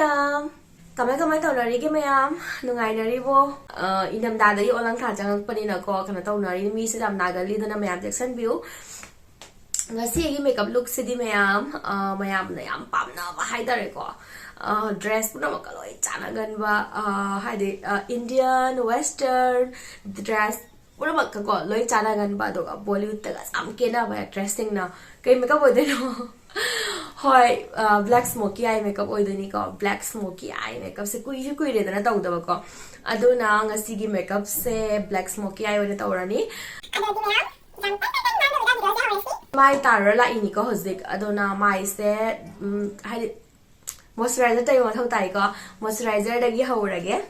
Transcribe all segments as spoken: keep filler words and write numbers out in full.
ꯃꯌꯥꯝ, ꯀꯃꯥꯏ ꯀꯃꯥꯏ ꯇꯧꯅꯔꯤꯒꯦ ꯃꯌꯥꯝ? ꯅꯨꯡꯉꯥꯏꯅꯔꯤꯕꯣ? ꯑ, ꯏꯪꯊꯝꯊꯥꯗꯒꯤ ꯑꯣꯂꯪꯊꯥ ꯆꯪꯉꯛꯄꯅꯤꯅꯀꯣ, ꯀꯩꯅꯣ ꯇꯧꯅꯔꯤ, ꯃꯤꯁꯦ ꯌꯥꯝ ꯅꯥꯒꯜꯂꯤ, ꯑꯗꯨꯅ ꯃꯌꯥꯝ ꯆꯦꯛꯁꯟꯕꯤꯌꯨ꯫ ꯉꯁꯤ ꯑꯩꯒꯤ ꯃꯦꯀꯞ ꯂꯨꯛꯁꯤꯗꯤ ꯃꯌꯥꯝ, ꯑ, ꯃꯌꯥꯝꯅ ꯌꯥꯝ ꯄꯥꯝꯅꯕ ꯍꯥꯏꯇꯥꯔꯦꯀꯣ꯫ ꯑ, ꯗ꯭ꯔꯦꯁ ꯄꯨꯝꯅꯃꯛꯀ ꯂꯣꯏ ꯆꯥꯟꯅꯒꯟꯕ, ꯑ, ꯍꯥꯏꯗꯤ, ꯑ, ꯏꯟꯗꯤꯌꯟ, ꯋꯦꯁꯇꯔꯟ ꯗ꯭ꯔꯦꯁ ꯄꯨꯝꯅꯃꯛꯀꯀꯣ ꯂꯣꯏ ꯆꯥꯟꯅꯒꯟꯕ, ꯑꯗꯨꯒ ꯕꯣꯂꯤꯋꯨꯗꯇꯒ ꯌꯥꯝ ꯀꯦꯟꯅꯕ ꯗ꯭ꯔꯦꯁꯁꯤꯡꯅ꯫ ꯀꯩ ꯃꯦꯀꯞ ꯑꯣꯏꯗꯣꯏꯅꯣ? ꯍꯣꯏ, ꯑ, ꯕ꯭ꯂꯦꯛ ꯁ꯭ꯃꯣꯀꯤ ꯑꯥꯏ ꯃꯦꯀꯞ ꯑꯣꯏꯗꯣꯏꯅꯤꯀꯣ꯫ ꯕ꯭ꯂꯦꯛ ꯁ꯭ꯃꯣꯀꯤ ꯑꯥꯏ ꯃꯦꯀꯞꯁꯦ ꯀꯨꯏꯁꯨ ꯀꯨꯏꯔꯦꯗꯅ ꯇꯧꯗꯕꯀꯣ, ꯑꯗꯨꯅ ꯉꯁꯤꯒꯤ ꯃꯦꯀꯞꯁꯦ ꯕ꯭ꯂꯦꯛ ꯁ꯭ꯃꯣꯀꯤ ꯑꯥꯏ ꯑꯣꯏꯅ ꯇꯧꯔꯅꯤ꯫ ꯑꯗꯨꯗꯤ ꯃꯌꯥꯝ, ꯌꯥꯝ ꯇꯞꯅ ꯇꯞꯅ ꯉꯥꯡꯅꯕꯗ ꯚꯤꯗꯤꯑꯣꯁꯦ ꯍꯧꯔꯁꯤ꯫ ꯃꯥꯏ ꯇꯥꯔ ꯂꯥꯛꯏꯅꯤꯀꯣ ꯍꯧꯖꯤꯛ, ꯑꯗꯨꯅ ꯃꯥꯏꯁꯦ, ꯎꯝ, ꯍꯥꯏꯗꯤ ꯃꯣꯏꯆꯔꯥꯏꯖꯔ ꯇꯩꯕ ꯃꯊꯧ ꯇꯥꯏꯀꯣ꯫ ꯃꯣꯏꯆꯔꯥꯏꯖꯔꯗꯒꯤ ꯍꯧꯔꯒꯦ꯫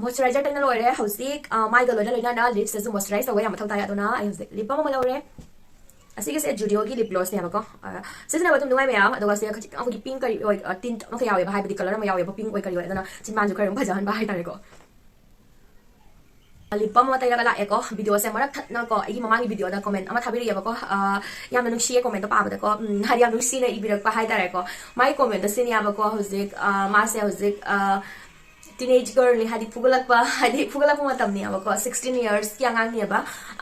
ꯃꯣꯏꯆꯔꯥꯏꯖꯔ ꯇꯩꯅ ꯂꯣꯏꯔꯦ꯫ ꯍꯧꯖꯤꯛ, ꯑ, ꯃꯥꯏꯒ ꯂꯣꯏꯅ ꯂꯣꯏꯅꯅ ꯂꯤꯞꯁꯇꯁꯨ ꯃꯣꯏꯆꯔꯥꯏꯖ ꯇꯧꯕ ꯌꯥꯝ ꯃꯊꯧ ꯇꯥꯏ, ꯑꯗꯨꯅ ꯑꯩ ꯍꯧꯖꯤꯛ ꯂꯤꯞ ꯕꯥꯝ ꯑꯃ ꯂꯧꯔꯦ꯫ ꯑꯁꯤꯒꯤꯁꯦ ꯖꯨꯗꯤꯑꯣꯒꯤ ꯂꯤꯞ ꯒ꯭ꯂꯣꯁꯅꯦꯕꯀꯣ꯫ ꯑ, ꯁꯤꯖꯤꯟꯅꯕ ꯑꯗꯨꯝ ꯅꯨꯡꯉꯥꯏ ꯃꯌꯥꯝ, ꯑꯗꯨꯒ ꯁꯤꯗ ꯈꯖꯤꯛꯇꯪ ꯑꯩꯈꯣꯏꯒꯤ ꯄꯤꯡ ꯀꯔꯤ ꯑꯣꯏ, ꯑ, ꯇꯤꯟ ꯑꯃꯈꯛ ꯌꯥꯎꯋꯦꯕ, ꯍꯥꯏꯕꯗꯤ ꯀꯂꯔ ꯑꯃ ꯌꯥꯎꯋꯦꯕ, ꯄꯤꯡ ꯑꯣꯏ ꯀꯔꯤ ꯑꯣꯏ, ꯑꯗꯨꯅ ꯆꯤꯟꯕꯥꯟꯁꯨ ꯈꯔ ꯑꯗꯨꯝ ꯐꯖꯍꯟꯕ ꯍꯥꯏꯇꯥꯔꯦꯀꯣ꯫ ꯂꯤꯞ ꯕꯥꯝ ꯑꯃ ꯇꯩꯔꯒ ꯂꯥꯛꯑꯦꯀꯣ꯫ ꯚꯤꯗꯤꯑꯣꯁꯦ ꯃꯔꯛ ꯊꯠꯅꯀꯣ, ꯑꯩꯒꯤ ꯃꯃꯥꯡꯒꯤ ꯚꯤꯗꯤꯑꯣꯗ ꯀꯣꯃꯦꯟ ꯑꯃ ꯊꯥꯕꯤꯔꯛꯑꯦꯕꯀꯣ꯫ ꯑ, ꯌꯥꯝꯅ ꯅꯨꯡꯁꯤꯌꯦ ꯀꯣꯃꯦꯟꯗꯣ ꯄꯥꯕꯗꯀꯣ꯫ ꯎꯝ, ꯍꯥꯏꯗꯤ ꯌꯥꯝ ꯅꯨꯡꯁꯤꯅ ꯏꯕꯤꯔꯛꯄ ꯍꯥꯏꯇꯥꯔꯦꯀꯣ꯫ ꯃꯥꯏ ꯀꯣꯃꯦꯟꯗꯣ ꯁꯤꯅꯦꯕꯀꯣ, ꯍꯧꯖꯤꯛ, ꯑ, ꯃꯥꯁꯦ ꯍꯧꯖꯤꯛ, ꯑ, ꯇꯤꯅꯦꯖ ꯒꯔꯜꯅꯤ, ꯍꯥꯏꯗꯤ ꯐꯨꯒꯠꯂꯛꯄ, ꯍꯥꯏꯗꯤ ꯐꯨꯒꯠꯂꯛꯄ ꯃꯇꯝꯅꯦꯕꯀꯣ, ꯁꯤꯛꯁꯇꯤꯟ ꯌꯔꯁꯀꯤ ꯑꯉꯥꯡꯅꯦꯕ꯫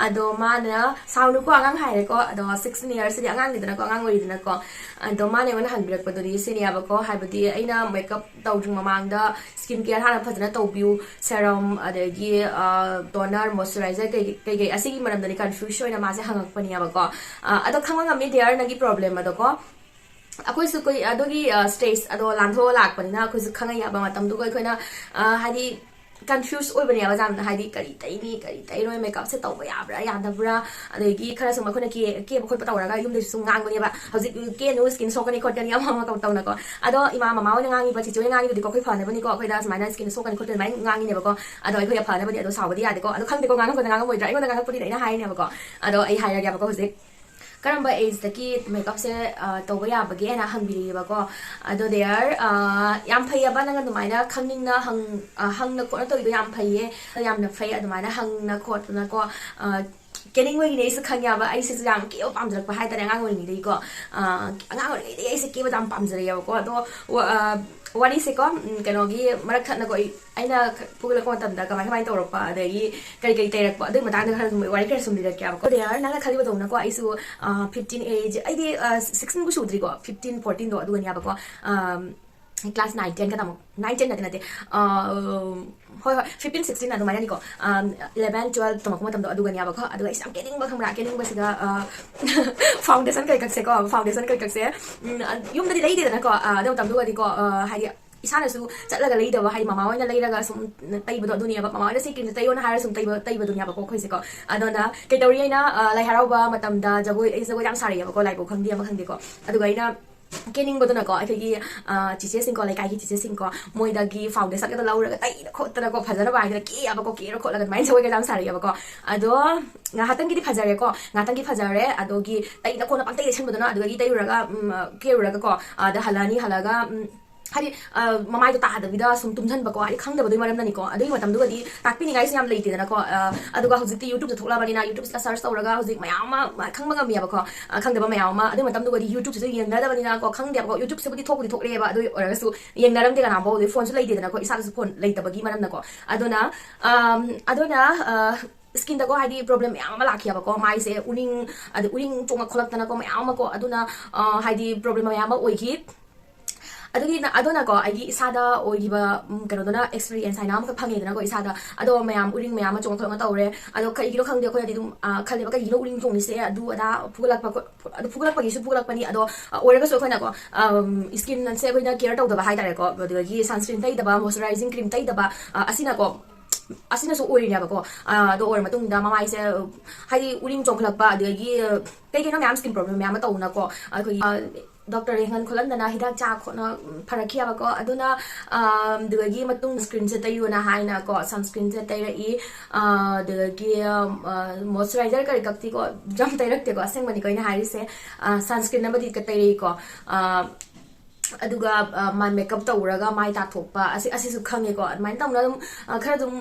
ꯑꯗꯣ ꯃꯥꯅ ꯁꯥꯎꯅꯨꯀꯣ ꯑꯉꯥꯡ ꯍꯥꯏꯔꯦꯀꯣ, ꯑꯗꯣ ꯁꯤꯛꯁꯇꯤꯟ ꯌꯔꯁꯁꯤꯗꯤ ꯑꯉꯥꯡꯅꯤꯗꯅꯀꯣ, ꯑꯉꯥꯡ ꯑꯣꯏꯔꯤꯗꯅꯀꯣ꯫ ꯑꯗꯣ ꯃꯥꯅ ꯑꯩꯉꯣꯟꯗ ꯍꯟꯕꯤꯔꯛꯄꯗꯨꯗꯤ ꯁꯤꯅꯦꯕꯀꯣ, ꯍꯥꯏꯕꯗꯤ ꯑꯩꯅ ꯃꯦꯀꯞ ꯇꯧꯗ꯭ꯔꯤ ꯃꯃꯥꯡꯗ ꯁ꯭ꯀꯤꯟ ꯀꯦꯌꯔ ꯍꯥꯟꯅ ꯐꯖꯅ ꯇꯧꯕꯤꯌꯨ, ꯁꯦꯔꯝ, ꯑꯗꯒꯤ, ꯑ, ꯇꯣꯅꯔ, ꯃꯣꯏꯆꯔꯥꯏꯖꯔ, ꯀꯩ-, ꯀꯩꯀꯩ, ꯑꯁꯤꯒꯤ ꯃꯔꯝꯗꯅꯤ ꯀꯟꯐ꯭ꯌꯨꯁ ꯑꯣꯏꯅ ꯃꯥꯁꯦ ꯍꯪꯉꯛꯄꯅꯦꯕꯀꯣ꯫ ꯑ, ꯑꯗꯣ ꯈꯪꯕ ꯉꯝꯃꯤ ꯗꯤꯌꯔ, ꯅꯪꯒꯤ ꯄ꯭ꯔꯣꯕ꯭ꯂꯦꯝ ꯑꯗꯣꯀꯣ꯫ ꯑꯩꯈꯣꯏꯁꯨ ꯀꯨꯏ-, ꯑꯗꯨꯒꯤ, ꯑ, ꯁ꯭ꯇꯦꯖ ꯑꯗꯣ ꯂꯥꯟꯊꯣꯛꯑ ꯂꯥꯛꯄꯅꯤꯅ ꯑꯩꯈꯣꯏꯁꯨ ꯈꯪꯉ ꯌꯥꯕ ꯃꯇꯝꯗꯨꯒ ꯑꯩꯈꯣꯏꯅ, ꯑ, ꯍꯥꯏꯗꯤ ꯀꯟꯐ꯭ꯌꯨꯁ ꯑꯣꯏꯕꯅꯦꯕ ꯌꯥꯝꯅ, ꯍꯥꯏꯗꯤ ꯀꯔꯤ ꯇꯩꯅꯤ, ꯀꯔꯤ ꯇꯩꯔꯣꯏ, ꯃꯦꯀꯞꯁꯦ ꯇꯧꯕ ꯌꯥꯕ꯭ꯔꯥ ꯌꯥꯗꯕ꯭ꯔꯥ, ꯑꯗꯒꯤ ꯈꯔ ꯁꯨꯝ ꯑꯩꯈꯣꯏꯅ ꯀꯦ-, ꯀꯦꯕ ꯈꯣꯠꯄ ꯇꯧꯔꯒ ꯌꯨꯝꯗꯩꯁꯨ ꯁꯨꯝ ꯉꯥꯡꯕꯅꯦꯕ, "ꯍꯧꯖꯤꯛ ꯀꯦꯅꯨ, ꯁ꯭ꯀꯤꯟ ꯁꯣꯛꯀꯅꯤ ꯈꯣꯠꯀꯅꯤ", ꯑꯃ ꯑꯃ ꯇꯧ-, ꯇꯧꯅꯀꯣ꯫ ꯑꯗꯣ ꯏꯃꯥ ꯃꯃꯥ ꯍꯣꯏꯅ ꯉꯥꯡꯉꯤꯕ, ꯆꯤꯆꯦ ꯍꯣꯏꯅ ꯉꯥꯡꯉꯤꯗꯨꯗꯤꯀꯣ ꯑꯩꯈꯣꯏ ꯐꯅꯕꯅꯤꯀꯣ, ꯑꯩꯈꯣꯏꯗ ꯁꯨꯃꯥꯏꯅ ꯁ꯭ꯀꯤꯟ ꯁꯣꯛꯀꯅꯤ ꯈꯣꯠꯀꯅꯤ ꯑꯗꯨꯃꯥꯏꯅ ꯉꯥꯡꯉꯤꯅꯦꯕꯀꯣ꯫ ꯑꯗꯣ ꯑꯩꯈꯣꯏꯗ ꯐꯅꯕꯅꯤ, ꯑꯗꯣ ꯁꯥꯎꯕꯗꯤ ꯌꯥꯗꯦꯀꯣ꯫ ꯑꯗꯣ ꯈꯪꯗꯦꯀꯣ, ꯉꯥꯡꯉꯛꯄꯗ ꯉꯥꯡꯉꯝꯃꯣꯏꯗ꯭ꯔꯥ, ꯑꯩꯉꯣꯟꯗ ꯉꯥꯡꯉꯛꯄꯅꯤꯅ ꯑꯩꯅ ꯍꯥꯏꯔꯤꯅꯦꯕꯀꯣ꯫ ꯑꯗꯣ ꯑꯩ ꯍꯥꯏꯔꯒꯦꯕꯀꯣ ꯍꯧꯖꯤꯛ꯫ ꯀꯔꯝꯕ ꯑꯦꯖꯇꯒꯤ ꯃꯦꯀꯞꯁꯦ ꯇꯧꯕ ꯌꯥꯕꯒꯦ ꯍꯥꯏꯅ ꯍꯪꯕꯤꯔꯛꯑꯦꯕꯀꯣ꯫ ꯑꯗꯣ ꯗꯦꯌꯔ, ꯌꯥꯝ ꯐꯩꯌꯦꯕ, ꯅꯪ ꯑꯗꯨꯃꯥꯏꯅ ꯈꯪꯅꯤꯡꯅ ꯍꯪ ꯑ, ꯍꯪꯅ ꯈꯣꯠꯅ ꯇꯧꯔꯤꯗꯣ ꯌꯥꯝ ꯐꯩꯌꯦ, ꯌꯥꯝꯅ ꯐꯩ ꯑꯗꯨꯃꯥꯏꯅ ꯍꯪꯅ ꯈꯣꯠꯇꯅꯀꯣ꯫ ꯑ, ꯀꯦꯅꯤꯡꯕꯒꯤꯅꯦ ꯑꯩꯁꯨ ꯈꯪꯉꯦꯕ, ꯑꯩꯁꯤꯁꯨ ꯌꯥꯝ ꯀꯦꯕ ꯄꯥꯝꯖꯔꯛꯄ ꯍꯥꯏꯇꯥꯔꯦ ꯑꯉꯥꯡ ꯑꯣꯏꯔꯤꯉꯩꯗꯒꯤꯀꯣ꯫ ꯑ, ꯑꯉꯥꯡ ꯑꯣꯏꯔꯤꯉꯩꯗꯒꯤ ꯑꯩꯁꯦ ꯀꯦꯕꯗ ꯌꯥꯝ ꯄꯥꯝꯖꯔꯛꯑꯦꯕꯀꯣ꯫ ꯑꯗꯣ ꯋꯥꯔꯤꯁꯦꯀꯣ, ꯀꯩꯅꯣꯒꯤ ꯃꯔꯛ ꯊꯠꯅꯀꯣ, ꯑꯩꯅ ꯐꯨꯒꯠꯂꯛꯄ ꯃꯇꯝꯗ ꯀꯃꯥꯏ ꯀꯃꯥꯏꯅ ꯇꯧꯔꯛꯄ, ꯑꯗꯒꯤ ꯀꯔꯤ ꯀꯔꯤ ꯇꯩꯔꯛꯄ, ꯑꯗꯨꯒꯤ ꯃꯇꯥꯡꯗ ꯈꯔ ꯁꯨꯝ ꯋꯥꯔꯤ ꯈꯔ ꯁꯨꯝ ꯂꯤꯔꯛꯀꯦꯕꯀꯣ꯫ ꯗꯦꯌꯔ, ꯅꯪꯅ ꯈꯜꯂꯤꯕꯗꯧꯅꯀꯣ, ꯑꯩꯁꯨ ꯐꯤꯐꯇꯤꯟ ꯑꯦꯖ, ꯑꯩꯗꯤ ꯁꯤꯛꯁꯇꯤꯟꯕꯨ ꯁꯨꯗ꯭ꯔꯤꯀꯣ, ꯐꯤꯐꯇꯤꯟ ꯐꯣꯔꯇꯤꯟꯗꯣ ꯑꯗꯨꯒꯅꯦꯕꯀꯣ꯫ ꯀ꯭ꯂꯥꯁ ꯅꯥꯏꯟ ꯇꯦꯟꯒ ꯇꯝꯃꯛ ꯅꯥꯏꯟ ꯇꯦꯟ ꯅꯠꯇꯦ ꯅꯠꯇꯦ, ꯍꯣꯏ ꯍꯣꯏ, ꯐꯤꯐꯇꯤꯟ ꯁꯤꯛꯁꯇꯤꯟ ꯑꯗꯨꯃꯥꯏꯅꯅꯤꯀꯣ꯫ ꯏꯂꯚꯦꯟ ꯇꯨꯋꯦꯜꯞ ꯇꯝꯃꯛꯄ ꯃꯇꯝꯗꯣ ꯑꯗꯨꯒꯅꯦꯕꯀꯣ꯫ ꯑꯗꯨꯒ ꯑꯩꯁꯦ ꯌꯥꯝ ꯀꯦꯅꯤꯡꯕ, ꯈꯪꯕ꯭ꯔꯥ? ꯀꯦꯅꯤꯡꯕꯁꯤꯗ ꯐꯥꯎꯟꯗꯦꯁꯟ ꯀꯩꯀꯛꯁꯦꯀꯣ, ꯐꯥꯎꯟꯗꯦꯁꯟ ꯀꯩꯀꯛꯁꯦ ꯌꯨꯝꯗꯗꯤ ꯂꯩꯗꯦꯗꯅꯀꯣ꯫ ꯑꯗꯨ ꯃꯇꯝꯗꯨꯒꯗꯤꯀꯣ, ꯍꯥꯏꯗꯤ ꯏꯁꯥꯅꯁꯨ ꯆꯠꯂꯒ ꯂꯩꯗꯕ, ꯍꯥꯏꯗꯤ ꯃꯃꯥ ꯍꯣꯏꯅ ꯂꯩꯔꯒ ꯁꯨꯝ ꯇꯩꯕꯗꯣ ꯑꯗꯨꯅꯦꯕ, ꯃꯃꯥ ꯍꯣꯏꯅ ꯁꯤ ꯀ꯭ꯔꯤꯝꯁꯦ ꯇꯩꯌꯣꯅ ꯍꯥꯏꯔꯒ ꯁꯨꯝ ꯇꯩꯕ ꯇꯩꯕꯗꯨꯅꯦꯕꯀꯣ ꯑꯩꯈꯣꯏꯁꯦꯀꯣ꯫ ꯑꯗꯨꯅ ꯀꯩꯇꯧꯔꯤ ꯑꯩꯅ ꯂꯥꯏ ꯍꯔꯥꯎꯕ ꯃꯇꯝꯗ ꯖꯒꯣꯏ, ꯑꯩ ꯖꯒꯣꯏ ꯌꯥꯝ ꯁꯥꯔꯛꯑꯦꯕꯀꯣ, ꯂꯥꯏꯕꯧ ꯈꯪꯗꯦ ꯑꯃ ꯈꯪꯗꯦꯀꯣ꯫ ꯑꯗꯨꯒ ꯑꯩꯅ ꯀꯦꯅꯤꯡꯕꯗꯨꯅꯀꯣ, ꯑꯩꯈꯣꯏꯒꯤ ꯆꯤꯆꯦꯁꯤꯡꯀꯣ, ꯂꯩꯀꯥꯏꯒꯤ ꯆꯤꯆꯦꯁꯤꯡꯀꯣ, ꯃꯣꯏꯗꯒꯤ ꯐꯥꯎꯟꯗꯦꯁꯟꯒꯗꯣ ꯂꯧꯔꯒ ꯇꯩꯗꯅ ꯈꯣꯠꯇꯅꯀꯣ, ꯐꯖꯅꯕ ꯍꯥꯏꯗꯅ ꯀꯦꯑꯕꯀꯣ, ꯀꯦꯔ ꯈꯣꯠꯂꯒ ꯑꯗꯨꯃꯥꯏꯅ ꯖꯒꯣꯏꯒ ꯌꯥꯝ ꯁꯥꯔꯛꯑꯦꯕꯀꯣ꯫ ꯑꯗꯣ ꯉꯥꯏꯍꯥꯛꯇꯪꯒꯤꯗꯤ ꯐꯖꯔꯦꯀꯣ, ꯉꯥꯏꯍꯥꯛꯇꯪꯒꯤ ꯐꯖꯔꯦ꯫ ꯑꯗꯨꯒꯤ ꯇꯩꯗ ꯈꯣꯠꯅ ꯄꯪꯇꯩ ꯇꯩꯁꯟꯕꯗꯨꯅ, ꯑꯗꯨꯗꯒꯤ ꯇꯩꯔꯨꯔꯒ ꯀꯦꯔꯨꯔꯒꯀꯣ, ꯑꯗ ꯍꯜꯂꯛꯑꯅꯤ, ꯍꯜꯂꯛꯑꯒ ꯍꯥꯏꯗꯤ ꯃꯃꯥꯏꯗꯣ ꯇꯥꯗꯕꯤꯗ ꯁꯨꯝ ꯇꯨꯝꯁꯤꯟꯕꯀꯣ, ꯍꯥꯏꯗꯤ ꯈꯪꯗꯕꯗꯨꯒꯤ ꯃꯔꯝꯅꯅꯤꯀꯣ꯫ ꯑꯗꯨꯒꯤ ꯃꯇꯝꯗꯨꯒꯗꯤ ꯇꯥꯛꯄꯤꯅꯤꯡꯉꯥꯏꯁꯨ ꯌꯥꯝ ꯂꯩꯇꯦꯗꯅꯀꯣ꯫ ꯑꯗꯨꯒ ꯍꯧꯖꯤꯛꯇꯤ ꯌꯨꯇ꯭ꯌꯨꯕꯇ ꯊꯣꯛꯂꯛꯑꯕꯅꯤꯅ, ꯌꯨꯇ꯭ꯌꯨꯕꯁꯤꯗ ꯁꯔꯁ ꯇꯧꯔꯒ ꯍꯧꯖꯤꯛ ꯃꯌꯥꯝ ꯑꯃ ꯈꯪꯕ ꯉꯝꯃꯤꯑꯕꯀꯣ꯫ ꯈꯪꯗꯕ ꯃꯌꯥꯝ ꯑꯃ ꯑꯗꯨꯒꯤ ꯃꯇꯝꯗꯨꯒꯗꯤ ꯌꯨꯇ꯭ꯌꯨꯕꯁꯤꯁꯨ ꯌꯦꯡꯅꯗꯕꯅꯤꯅꯀꯣ, ꯈꯪꯗꯦꯕꯀꯣ꯫ ꯌꯨꯇ꯭ꯌꯨꯕꯁꯤꯕꯨꯗꯤ ꯊꯣꯛꯄꯨꯗꯤ ꯊꯣꯛꯂꯛꯑꯦꯕ, ꯑꯗꯨ ꯑꯣꯏꯔꯒꯁꯨ ꯌꯦꯡꯅꯔꯝꯗꯦ ꯀꯅꯥꯐꯥꯎ꯫ ꯑꯗꯩ ꯐꯣꯟꯁꯨ ꯂꯩꯇꯦꯗꯅꯀꯣ, ꯏꯁꯥꯗꯁꯨ ꯐꯣꯟ ꯂꯩꯇꯕꯒꯤ ꯃꯔꯝꯅꯀꯣ꯫ ꯑꯗꯨꯅ ꯑꯗꯨꯅ ꯁ꯭ꯀꯤꯟꯗꯀꯣ, ꯍꯥꯏꯗꯤ ꯄ꯭ꯔꯣꯕ꯭ꯂꯦꯝ ꯃꯌꯥꯝ ꯑꯃ ꯂꯥꯛꯈꯤꯑꯕꯀꯣ, ꯃꯥꯏꯁꯦ ꯎꯔꯤꯡ, ꯑꯗ ꯎꯔꯤꯡ ꯆꯣꯡꯉꯛ ꯈꯣꯠꯂꯛꯇꯅꯀꯣ, ꯃꯌꯥꯝ ꯑꯃꯀꯣ꯫ ꯑꯗꯨꯅ ꯍꯥꯏꯗꯤ ꯄ꯭ꯔꯣꯕ꯭ꯂꯦꯝ ꯃꯌꯥꯝ ꯑꯃ ꯑꯣꯏꯈꯤ꯫ ꯑꯗꯨꯒꯤ ꯑꯗꯨꯅꯀꯣ, ꯑꯩꯒꯤ ꯏꯁꯥꯗ ꯑꯣꯏꯈꯤꯕ ꯀꯩꯅꯣꯗꯨꯅ ꯑꯦꯛꯁꯄꯤꯔꯤꯌꯦꯟꯁ ꯍꯥꯏꯅ ꯑꯃꯈꯛ ꯐꯪꯉꯦꯗꯅꯀꯣ ꯏꯁꯥꯗ꯫ ꯑꯗꯣ ꯃꯌꯥꯝ ꯎꯔꯤꯡ ꯃꯌꯥꯝ ꯑꯃ ꯆꯣꯡꯉꯛ ꯈꯣꯠꯂꯛ ꯇꯧꯔꯦ꯫ ꯑꯗꯣ ꯀꯩꯒꯤꯅꯣ ꯈꯪꯗꯦ, ꯑꯩꯈꯣꯏꯅꯗꯤ ꯑꯗꯨꯝ ꯈꯜꯂꯦꯕ, ꯀꯩꯒꯤꯅꯣ ꯎꯔꯤꯡ ꯆꯣꯡꯉꯤꯁꯦ, ꯑꯗꯨ ꯑꯗꯥ ꯐꯨꯒꯠꯂꯛꯄ ꯈꯣꯠ- ꯑꯗꯨ ꯐꯨꯒꯠꯂꯛꯄꯒꯤꯁꯨ ꯐꯨꯒꯠꯂꯛꯄꯅꯤ꯫ ꯑꯗꯣ ꯑꯣꯏꯔꯒꯁꯨ ꯑꯩꯈꯣꯏꯅꯀꯣ, ꯁ꯭ꯀꯤꯟꯁꯦ ꯑꯩꯈꯣꯏꯅ ꯀꯦꯌꯔ ꯇꯧꯗꯕ ꯍꯥꯏꯇꯥꯔꯦꯀꯣ, ꯑꯗꯨꯗꯒꯤ ꯁꯟꯁ꯭ꯀ꯭ꯔꯤꯟ ꯇꯩꯗꯕ, ꯃꯣꯏꯆꯔꯥꯏꯖꯤꯡ ꯀ꯭ꯔꯤꯝ ꯇꯩꯗꯕ, ꯑꯁꯤꯅꯀꯣ, ꯑꯁꯤꯅꯁꯨ ꯑꯣꯏꯔꯤꯅꯦꯕꯀꯣ꯫ ꯑꯗꯣ ꯑꯣꯏꯔ ꯃꯇꯨꯡꯗ ꯃꯃꯥꯏꯁꯦ, ꯍꯥꯏꯗꯤ ꯎꯔꯤꯡ ꯆꯣꯡꯈꯠꯂꯛꯄ, ꯑꯗꯒꯤ ꯀꯩ ꯀꯩꯅꯣ ꯃꯌꯥꯝ, ꯁ꯭ꯀꯤꯟ ꯄ꯭ꯔꯣꯕ꯭ꯂꯦꯝ ꯃꯌꯥꯝ ꯑꯃ ꯇꯧꯗꯅꯀꯣ, ꯑꯩꯈꯣꯏꯒꯤ ꯗꯣꯛꯇꯔ ꯌꯦꯡꯍꯟ ꯈꯣꯠꯍꯟꯗꯅ ꯍꯤꯗꯥꯛ ꯆꯥ ꯈꯣꯠꯅ ꯐꯔꯛꯈꯤꯑꯕꯀꯣ꯫ ꯑꯗꯨꯅ ꯑꯗꯨꯗꯒꯤ ꯃꯇꯨꯡ ꯁꯟꯁꯀ꯭ꯔꯤꯟꯁꯦ ꯇꯩꯌꯨꯅ ꯍꯥꯏꯅꯀꯣ, ꯁꯟꯁꯀ꯭ꯔꯤꯟꯁꯦ ꯇꯩꯔꯛꯏ꯫ ꯑꯗꯨꯗꯒꯤ ꯃꯣꯏꯆꯔꯥꯏꯖꯔ ꯀꯔꯤ ꯀꯛꯇꯤꯀꯣ, ꯌꯥꯝ ꯇꯩꯔꯛꯇꯦꯀꯣ, ꯑꯁꯦꯡꯕꯅꯤꯀꯣ ꯑꯩꯅ ꯍꯥꯏꯔꯤꯁꯦ꯫ ꯁꯟꯁꯀ꯭ꯔꯤꯟ ꯑꯃꯗꯤ ꯇꯩꯔꯛꯏꯀꯣ꯫ ꯑꯗꯨꯒ ꯃꯥꯏ ꯃꯦꯀꯞ ꯇꯧꯔꯒ ꯃꯥꯏ ꯇꯥꯊꯣꯛꯄ ꯑꯁꯤ, ꯑꯁꯤꯁꯨ ꯈꯪꯉꯦꯀꯣ꯫ ꯑꯗꯨꯃꯥꯏꯅ ꯇꯧꯅ ꯑꯗꯨꯝ ꯈꯔ ꯑꯗꯨꯝ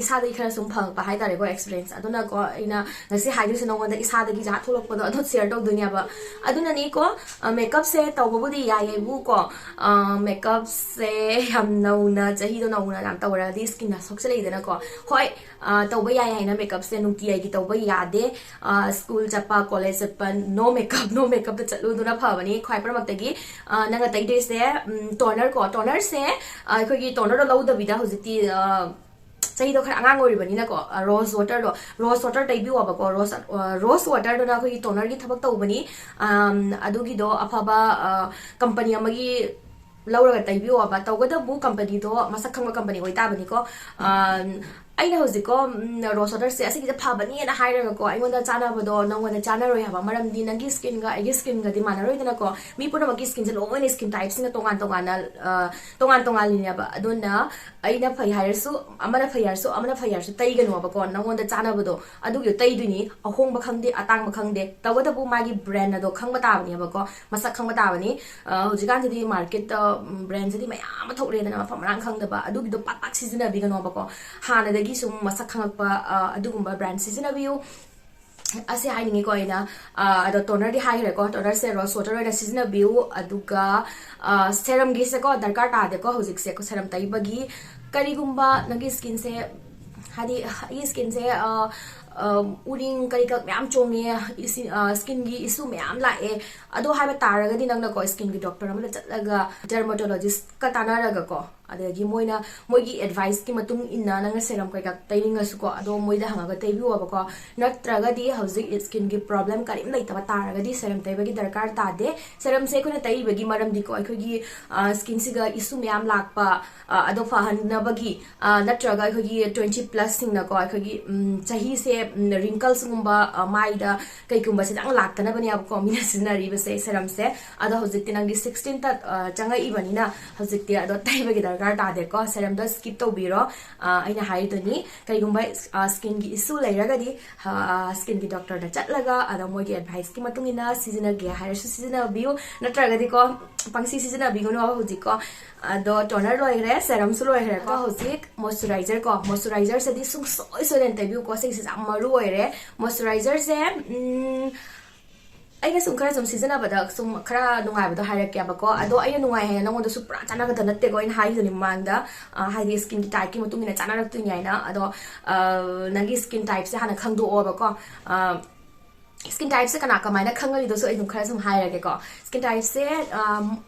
ꯏꯁꯥꯗꯒꯤ ꯈꯔ ꯁꯨꯝ ꯐꯪꯉꯛꯄ ꯍꯥꯏꯇꯥꯔꯦꯀꯣ, ꯑꯦꯛꯁꯄꯤꯔꯤꯌꯦꯟꯁ꯫ ꯑꯗꯨꯅꯀꯣ ꯑꯩꯅ ꯉꯁꯤ ꯍꯥꯏꯗꯣꯏꯁꯦ ꯅꯉꯣꯟꯗ ꯏꯁꯥꯗꯒꯤ ꯖꯥꯠ ꯊꯣꯛꯂꯛꯄꯗꯣ ꯑꯗꯨ ꯁꯤꯌꯔ ꯇꯧꯗꯣꯏꯅꯦꯕ꯫ ꯑꯗꯨꯅꯅꯤꯀꯣ, ꯃꯦꯀꯞꯁꯦ ꯇꯧꯕꯕꯨꯗꯤ ꯌꯥꯏꯌꯦꯕꯨꯀꯣ꯫ ꯃꯦꯀꯞꯁꯦ ꯌꯥꯝ ꯅꯧꯅ, ꯆꯍꯤꯗꯣ ꯅꯧꯅ ꯌꯥꯝ ꯇꯧꯔꯗꯤ ꯁ꯭ꯀꯤꯟꯅ ꯁꯣꯛꯆꯜꯂꯛꯏꯗꯅꯀꯣ꯫ ꯍꯣꯏ, ꯇꯧꯕ ꯌꯥꯏ ꯍꯥꯏꯅ ꯃꯦꯀꯞꯁꯦ ꯅꯨꯡꯇꯤꯒꯤ ꯇꯧꯕ ꯌꯥꯗꯦ꯫ ꯁ꯭ꯀꯨꯜ ꯆꯠꯄ, ꯀꯣꯂꯦꯖ ꯆꯠꯄ, ꯅꯣ ꯃꯦꯀꯞ, ꯅꯣ ꯃꯦꯀꯞꯇ ꯆꯠꯂꯨꯗꯨꯅ ꯐꯕꯅꯤ꯫ ꯈ꯭ꯋꯥꯏ ꯄꯨꯝꯅꯃꯛꯇꯒꯤ ꯅꯪꯅ ꯇꯩꯗꯣꯏꯁꯦ ꯇꯣꯅꯔ ꯀꯣ, ꯇꯣꯅꯔꯁꯦ ꯑꯩꯈꯣꯏꯒꯤ ꯇꯣꯅꯔꯗꯣ ꯂꯧꯗꯕꯤꯗ ꯍꯧꯖꯤꯛꯇꯤ ꯆꯍꯤꯗꯣ ꯈꯔ ꯑꯉꯥꯡ ꯑꯣꯏꯔꯤꯕꯅꯤꯅꯀꯣ, ꯔꯣꯁ ꯋꯥꯇꯔꯗꯣ, ꯔꯣꯁ ꯋꯥꯇꯔ ꯇꯩꯕꯤꯌꯣꯕꯀꯣ꯫ ꯔꯣꯁ ꯔꯣꯁ ꯋꯥꯇꯔꯗꯨꯅ ꯑꯩꯈꯣꯏꯒꯤ ꯇꯣꯅꯔꯒꯤ ꯊꯕꯛ ꯇꯧꯕꯅꯤ꯫ ꯑꯗꯨꯒꯤꯗꯣ ꯑꯐꯕ ꯀꯝꯄꯅꯤ ꯑꯃꯒꯤ ꯂꯧꯔꯒ ꯇꯩꯕꯤꯌꯣꯕ꯫ ꯇꯧꯒꯗꯕꯨ ꯀꯝꯄꯅꯤꯗꯣ ꯃꯁꯛ ꯈꯪꯕ ꯀꯝꯄꯅꯤ ꯑꯣꯏꯇꯥꯕꯅꯤꯀꯣ꯫ ꯑꯩꯅ ꯍꯧꯖꯤꯛꯀꯣ, ꯔꯣꯁ ꯋꯥꯇꯔꯁꯦ ꯑꯁꯤꯒꯤꯁꯦ ꯐꯕꯅꯦꯅ ꯍꯥꯏꯔꯒꯀꯣ, ꯑꯩꯉꯣꯟꯗ ꯆꯥꯅꯕꯗꯣ ꯅꯪꯉꯣꯟꯗ ꯆꯥꯅꯔꯣꯏ ꯍꯥꯏꯕ꯫ ꯃꯔꯝꯗꯤ ꯅꯪꯒꯤ ꯁ꯭ꯀꯤꯟꯒ ꯑꯩꯒꯤ ꯁ꯭ꯀꯤꯟꯒꯗꯤ ꯃꯥꯟꯅꯔꯣꯏꯗꯅꯀꯣ꯫ ꯃꯤ ꯄꯨꯝꯅꯃꯛꯀꯤ ꯁ꯭ꯀꯤꯟꯁꯦ ꯂꯣꯏꯅ ꯁ꯭ꯀꯤꯟ ꯇꯥꯏꯞꯁꯤꯅ ꯇꯣꯉꯥꯟ ꯇꯣꯉꯥꯟꯅ, ꯇꯣꯉꯥꯟ ꯇꯣꯉꯥꯜꯂꯤꯅꯦꯕ꯫ ꯑꯗꯨꯅ ꯑꯩꯅ ꯐꯩ ꯍꯥꯏꯔꯁꯨ, ꯑꯃꯅ ꯐꯩ ꯍꯥꯏꯔꯁꯨ, ꯑꯃꯅ ꯐꯩ ꯍꯥꯏꯔꯁꯨ ꯇꯩꯒꯅꯣꯕꯀꯣ꯫ ꯅꯪꯉꯣꯟꯗ ꯆꯥꯅꯕꯗꯣ ꯑꯗꯨꯒꯤꯗꯣ ꯇꯩꯗꯣꯏꯅꯤ, ꯑꯍꯣꯡꯕ ꯈꯪꯗꯦ, ꯑꯇꯥꯡꯕ ꯈꯪꯗꯦ꯫ ꯇꯧꯕꯇꯕꯨ ꯃꯥꯒꯤ ꯕ꯭ꯔꯦꯟ ꯑꯗꯣ ꯈꯪꯕ ꯇꯥꯕꯅꯦꯕꯀꯣ, ꯃꯁꯛ ꯈꯪꯕ ꯇꯥꯕꯅꯤ꯫ ꯍꯧꯖꯤꯛꯀꯥꯟꯁꯤꯗꯤ ꯃꯥꯔꯀꯦꯠꯇ ꯕ꯭ꯔꯦꯟꯁꯤꯗꯤ ꯃꯌꯥꯝ ꯑꯃ ꯊꯣꯛꯂꯛꯑꯦꯗꯅ, ꯃꯐꯝ ꯃꯔꯥꯡ ꯈꯪꯗꯕ꯫ ꯑꯗꯨꯒꯤꯗꯣ ꯄꯥꯛ ꯄꯥꯛ ꯁꯤꯖꯤꯟꯅꯕꯤꯒꯅꯣꯕꯀꯣ꯫ ꯍꯥꯟꯅꯗꯒꯤ ꯁꯨꯝ ꯃꯁꯛ ꯈꯪꯉꯛꯄ ꯑꯗꯨꯒꯨꯝꯕ ꯕ꯭ꯔꯦꯟ ꯁꯤꯖꯤꯟꯅꯕꯤꯌꯨ꯫ ꯑꯁꯤ ꯍꯥꯏꯅꯤꯡꯉꯤꯀꯣ ꯑꯩꯅ꯫ ꯑꯗꯣ ꯇꯣꯅꯔꯗꯤ ꯍꯥꯏꯈ꯭ꯔꯦꯀꯣ, ꯇꯣꯅꯔꯁꯦ ꯔꯣꯁ ꯋꯥꯇꯔ ꯑꯣꯏꯅ ꯁꯤꯖꯤꯟꯅꯕꯤꯌꯨ꯫ ꯑꯗꯨꯒ ꯁꯦꯔꯝꯒꯤꯁꯦꯀꯣ ꯗꯔꯀꯥꯔ ꯇꯥꯗꯦꯀꯣ ꯍꯧꯖꯤꯛꯁꯦ, ꯁꯦꯔꯝ ꯇꯩꯕꯒꯤ꯫ ꯀꯔꯤꯒꯨꯝꯕ ꯅꯪꯒꯤ ꯁ꯭ꯀꯤꯟꯁꯦ, ꯍꯥꯏꯗꯤ ꯑꯩꯒꯤ ꯁ꯭ꯀꯤꯟꯁꯦ ꯎꯔꯤꯡ ꯀꯔꯤ ꯀꯔ ꯃꯌꯥꯝ ꯆꯣꯡꯉꯦ, ꯁ꯭ꯀꯤꯟꯒꯤ ꯏꯁꯨ ꯃꯌꯥꯝ ꯂꯥꯛꯑꯦ, ꯑꯗꯣ ꯍꯥꯏꯕ ꯇꯥꯔꯒꯗꯤ ꯅꯪꯅꯀꯣ ꯁ꯭ꯀꯤꯟꯒꯤ ꯗꯣꯛꯇꯔ ꯑꯃꯗ ꯆꯠꯂꯒ, ꯗꯔꯃꯥꯇꯣꯂꯣꯖꯤꯁꯀ ꯇꯥꯟꯅꯔꯒꯀꯣ, ꯑꯗꯒꯤ ꯃꯣꯏꯅ, ꯃꯣꯏꯒꯤ ꯑꯦꯗꯚꯥꯏꯁꯀꯤ ꯃꯇꯨꯡ ꯏꯟꯅ ꯅꯪꯅ ꯁꯦꯔꯝ ꯀꯩꯀꯥ ꯇꯩꯅꯤꯡꯉꯁꯨꯀꯣ, ꯑꯗꯣ ꯃꯣꯏꯗ ꯍꯪꯉꯒ ꯇꯩꯕꯤꯌꯣꯕꯀꯣ꯫ ꯅꯠꯇ꯭ꯔꯒꯗꯤ ꯍꯧꯖꯤꯛ ꯁ꯭ꯀꯤꯟꯒꯤ ꯄ꯭ꯔꯣꯕ꯭ꯂꯦꯝ ꯀꯔꯤꯝ ꯂꯩꯇꯕ ꯇꯥꯔꯒꯗꯤ ꯁꯦꯔꯝ ꯇꯩꯕꯒꯤ ꯗꯔꯀꯥꯔ ꯇꯥꯗꯦ꯫ ꯁꯦꯔꯝꯁꯦ ꯑꯩꯈꯣꯏꯅ ꯇꯩꯕꯒꯤ ꯃꯔꯝꯗꯤꯀꯣ, ꯑꯩꯈꯣꯏꯒꯤ ꯁ꯭ꯀꯤꯟꯁꯤꯒ ꯏꯁꯨ ꯃꯌꯥꯝ ꯂꯥꯛꯄ, ꯑꯗꯣ ꯐꯍꯟꯅꯕꯒꯤ, ꯅꯠꯇ꯭ꯔꯒ ꯑꯩꯈꯣꯏꯒꯤ ꯇ꯭ꯋꯦꯟꯇꯤ ꯄ꯭ꯂꯁꯁꯤꯡꯅꯀꯣ, ꯑꯩꯈꯣꯏꯒꯤ ꯆꯍꯤꯁꯦ ꯔꯤꯡꯀꯜꯁꯒꯨꯝꯕ ꯃꯥꯏꯗ ꯀꯩꯒꯨꯝꯕꯁꯦ ꯌꯥꯝ ꯂꯥꯛꯇꯅꯕꯅꯦꯕꯀꯣ ꯃꯤꯅ ꯁꯤꯖꯤꯟꯅꯔꯤꯕꯁꯦ ꯁꯦꯔꯝꯁꯦ꯫ ꯑꯗꯣ ꯍꯧꯖꯤꯛꯇꯤ ꯅꯪꯗꯤ ꯁꯤꯛꯁꯇꯤꯟꯇ ꯆꯪꯉꯛꯏꯕꯅꯤꯅ ꯍꯧꯖꯤꯛꯇꯤ ꯑꯗꯣ ꯇꯩꯕꯒꯤ ꯗꯔꯀꯥꯔ ꯇꯥꯗꯦꯀꯣ꯫ ꯁꯦꯔꯝꯗꯣ ꯁ꯭ꯀꯤꯞ ꯇꯧꯕꯤꯔꯣ꯫ ꯑ, ꯑꯩꯅ ꯍꯥꯏꯗꯨꯅꯤ, ꯀꯩꯒꯨꯝꯕ ꯁ꯭ꯀꯤꯟꯒꯤ ꯏꯁꯨ ꯂꯩꯔꯒꯗꯤ ꯁ꯭ꯀꯤꯟꯒꯤ ꯗꯣꯛꯇꯔꯗ ꯆꯠꯂꯒ ꯑꯗꯣ ꯃꯣꯏꯒꯤ ꯑꯦꯗꯚꯥꯏꯁꯀꯤ ꯃꯇꯨꯡ ꯏꯟꯅ ꯁꯤꯖꯤꯟꯅꯒꯦ ꯍꯥꯏꯔꯁꯨ ꯁꯤꯖꯤꯟꯅꯕꯤꯌꯨ, ꯅꯠꯇ꯭ꯔꯒꯗꯤꯀꯣ ꯄꯪꯁꯤ ꯁꯤꯖꯤꯟꯅꯕꯤꯒꯅꯨ ꯍꯧꯖꯤꯛꯀꯣ꯫ ꯑꯗꯣ ꯇꯣꯅꯔ ꯂꯣꯏꯈ꯭ꯔꯦ, ꯁꯦꯔꯝꯁꯨ ꯂꯣꯏꯈ꯭ꯔꯦꯀꯣ꯫ ꯍꯧꯖꯤꯛ ꯃꯣꯏꯆꯔꯥꯏꯖꯔ ꯀꯣ, ꯃꯣꯏꯆꯔꯥꯏꯖꯔꯁꯤꯗꯤ ꯁꯨꯡꯁꯣꯏ ꯁꯣꯏꯗꯅ ꯇꯩꯕꯤꯌꯨꯀꯣ꯫ ꯁꯤꯒꯤꯁꯦ ꯌꯥꯝ ꯃꯔꯨ ꯑꯣꯏꯔꯦ꯫ ꯃꯣꯏꯆꯔꯥꯏꯖꯔꯁꯦ ꯎꯝ, ꯑꯩꯅ ꯁꯨꯝ ꯈꯔ ꯁꯨꯝ ꯁꯤꯖꯤꯟꯅꯕꯗ ꯁꯨꯝ ꯈꯔ ꯅꯨꯡꯉꯥꯏꯕꯗꯣ ꯍꯥꯏꯔꯛꯀꯦꯕꯀꯣ꯫ ꯑꯗꯣ ꯑꯩꯅ ꯅꯨꯡꯉꯥꯏ ꯍꯥꯏꯅ ꯅꯉꯣꯟꯗꯁꯨ ꯄꯨꯔꯥ ꯆꯥꯟꯅꯒꯗꯕ ꯅꯠꯇꯦꯀꯣ, ꯑꯩꯅ ꯍꯥꯏꯈꯤꯕꯅꯤ ꯃꯃꯥꯡꯗ꯫ ꯑ, ꯍꯥꯏꯗꯤ ꯁ꯭ꯀꯤꯟꯒꯤ ꯇꯥꯏꯞꯀꯤ ꯃꯇꯨꯡ ꯏꯟꯅ ꯆꯥꯟꯅꯔꯛꯇꯣꯏꯅꯤ ꯍꯥꯏꯅ꯫ ꯑꯗꯣ ꯑ, ꯅꯪꯒꯤ ꯁ꯭ꯀꯤꯟ ꯇꯥꯏꯞꯁꯦ ꯍꯥꯟꯅ ꯈꯪꯗꯣꯛꯑꯣꯕꯀꯣ꯫ ꯑ, ꯁ꯭ꯀꯤꯟ ꯇꯥꯏꯞꯁꯦ ꯀꯅꯥ ꯀꯃꯥꯏꯅ ꯈꯪꯒꯅꯤꯗꯣꯁꯨ ꯑꯩ ꯑꯗꯨꯝ ꯈꯔ ꯁꯨꯝ ꯍꯥꯏꯔꯒꯦꯀꯣ꯫ ꯁ꯭ꯀꯤꯟ ꯇꯥꯏꯞꯁꯦ ꯑ,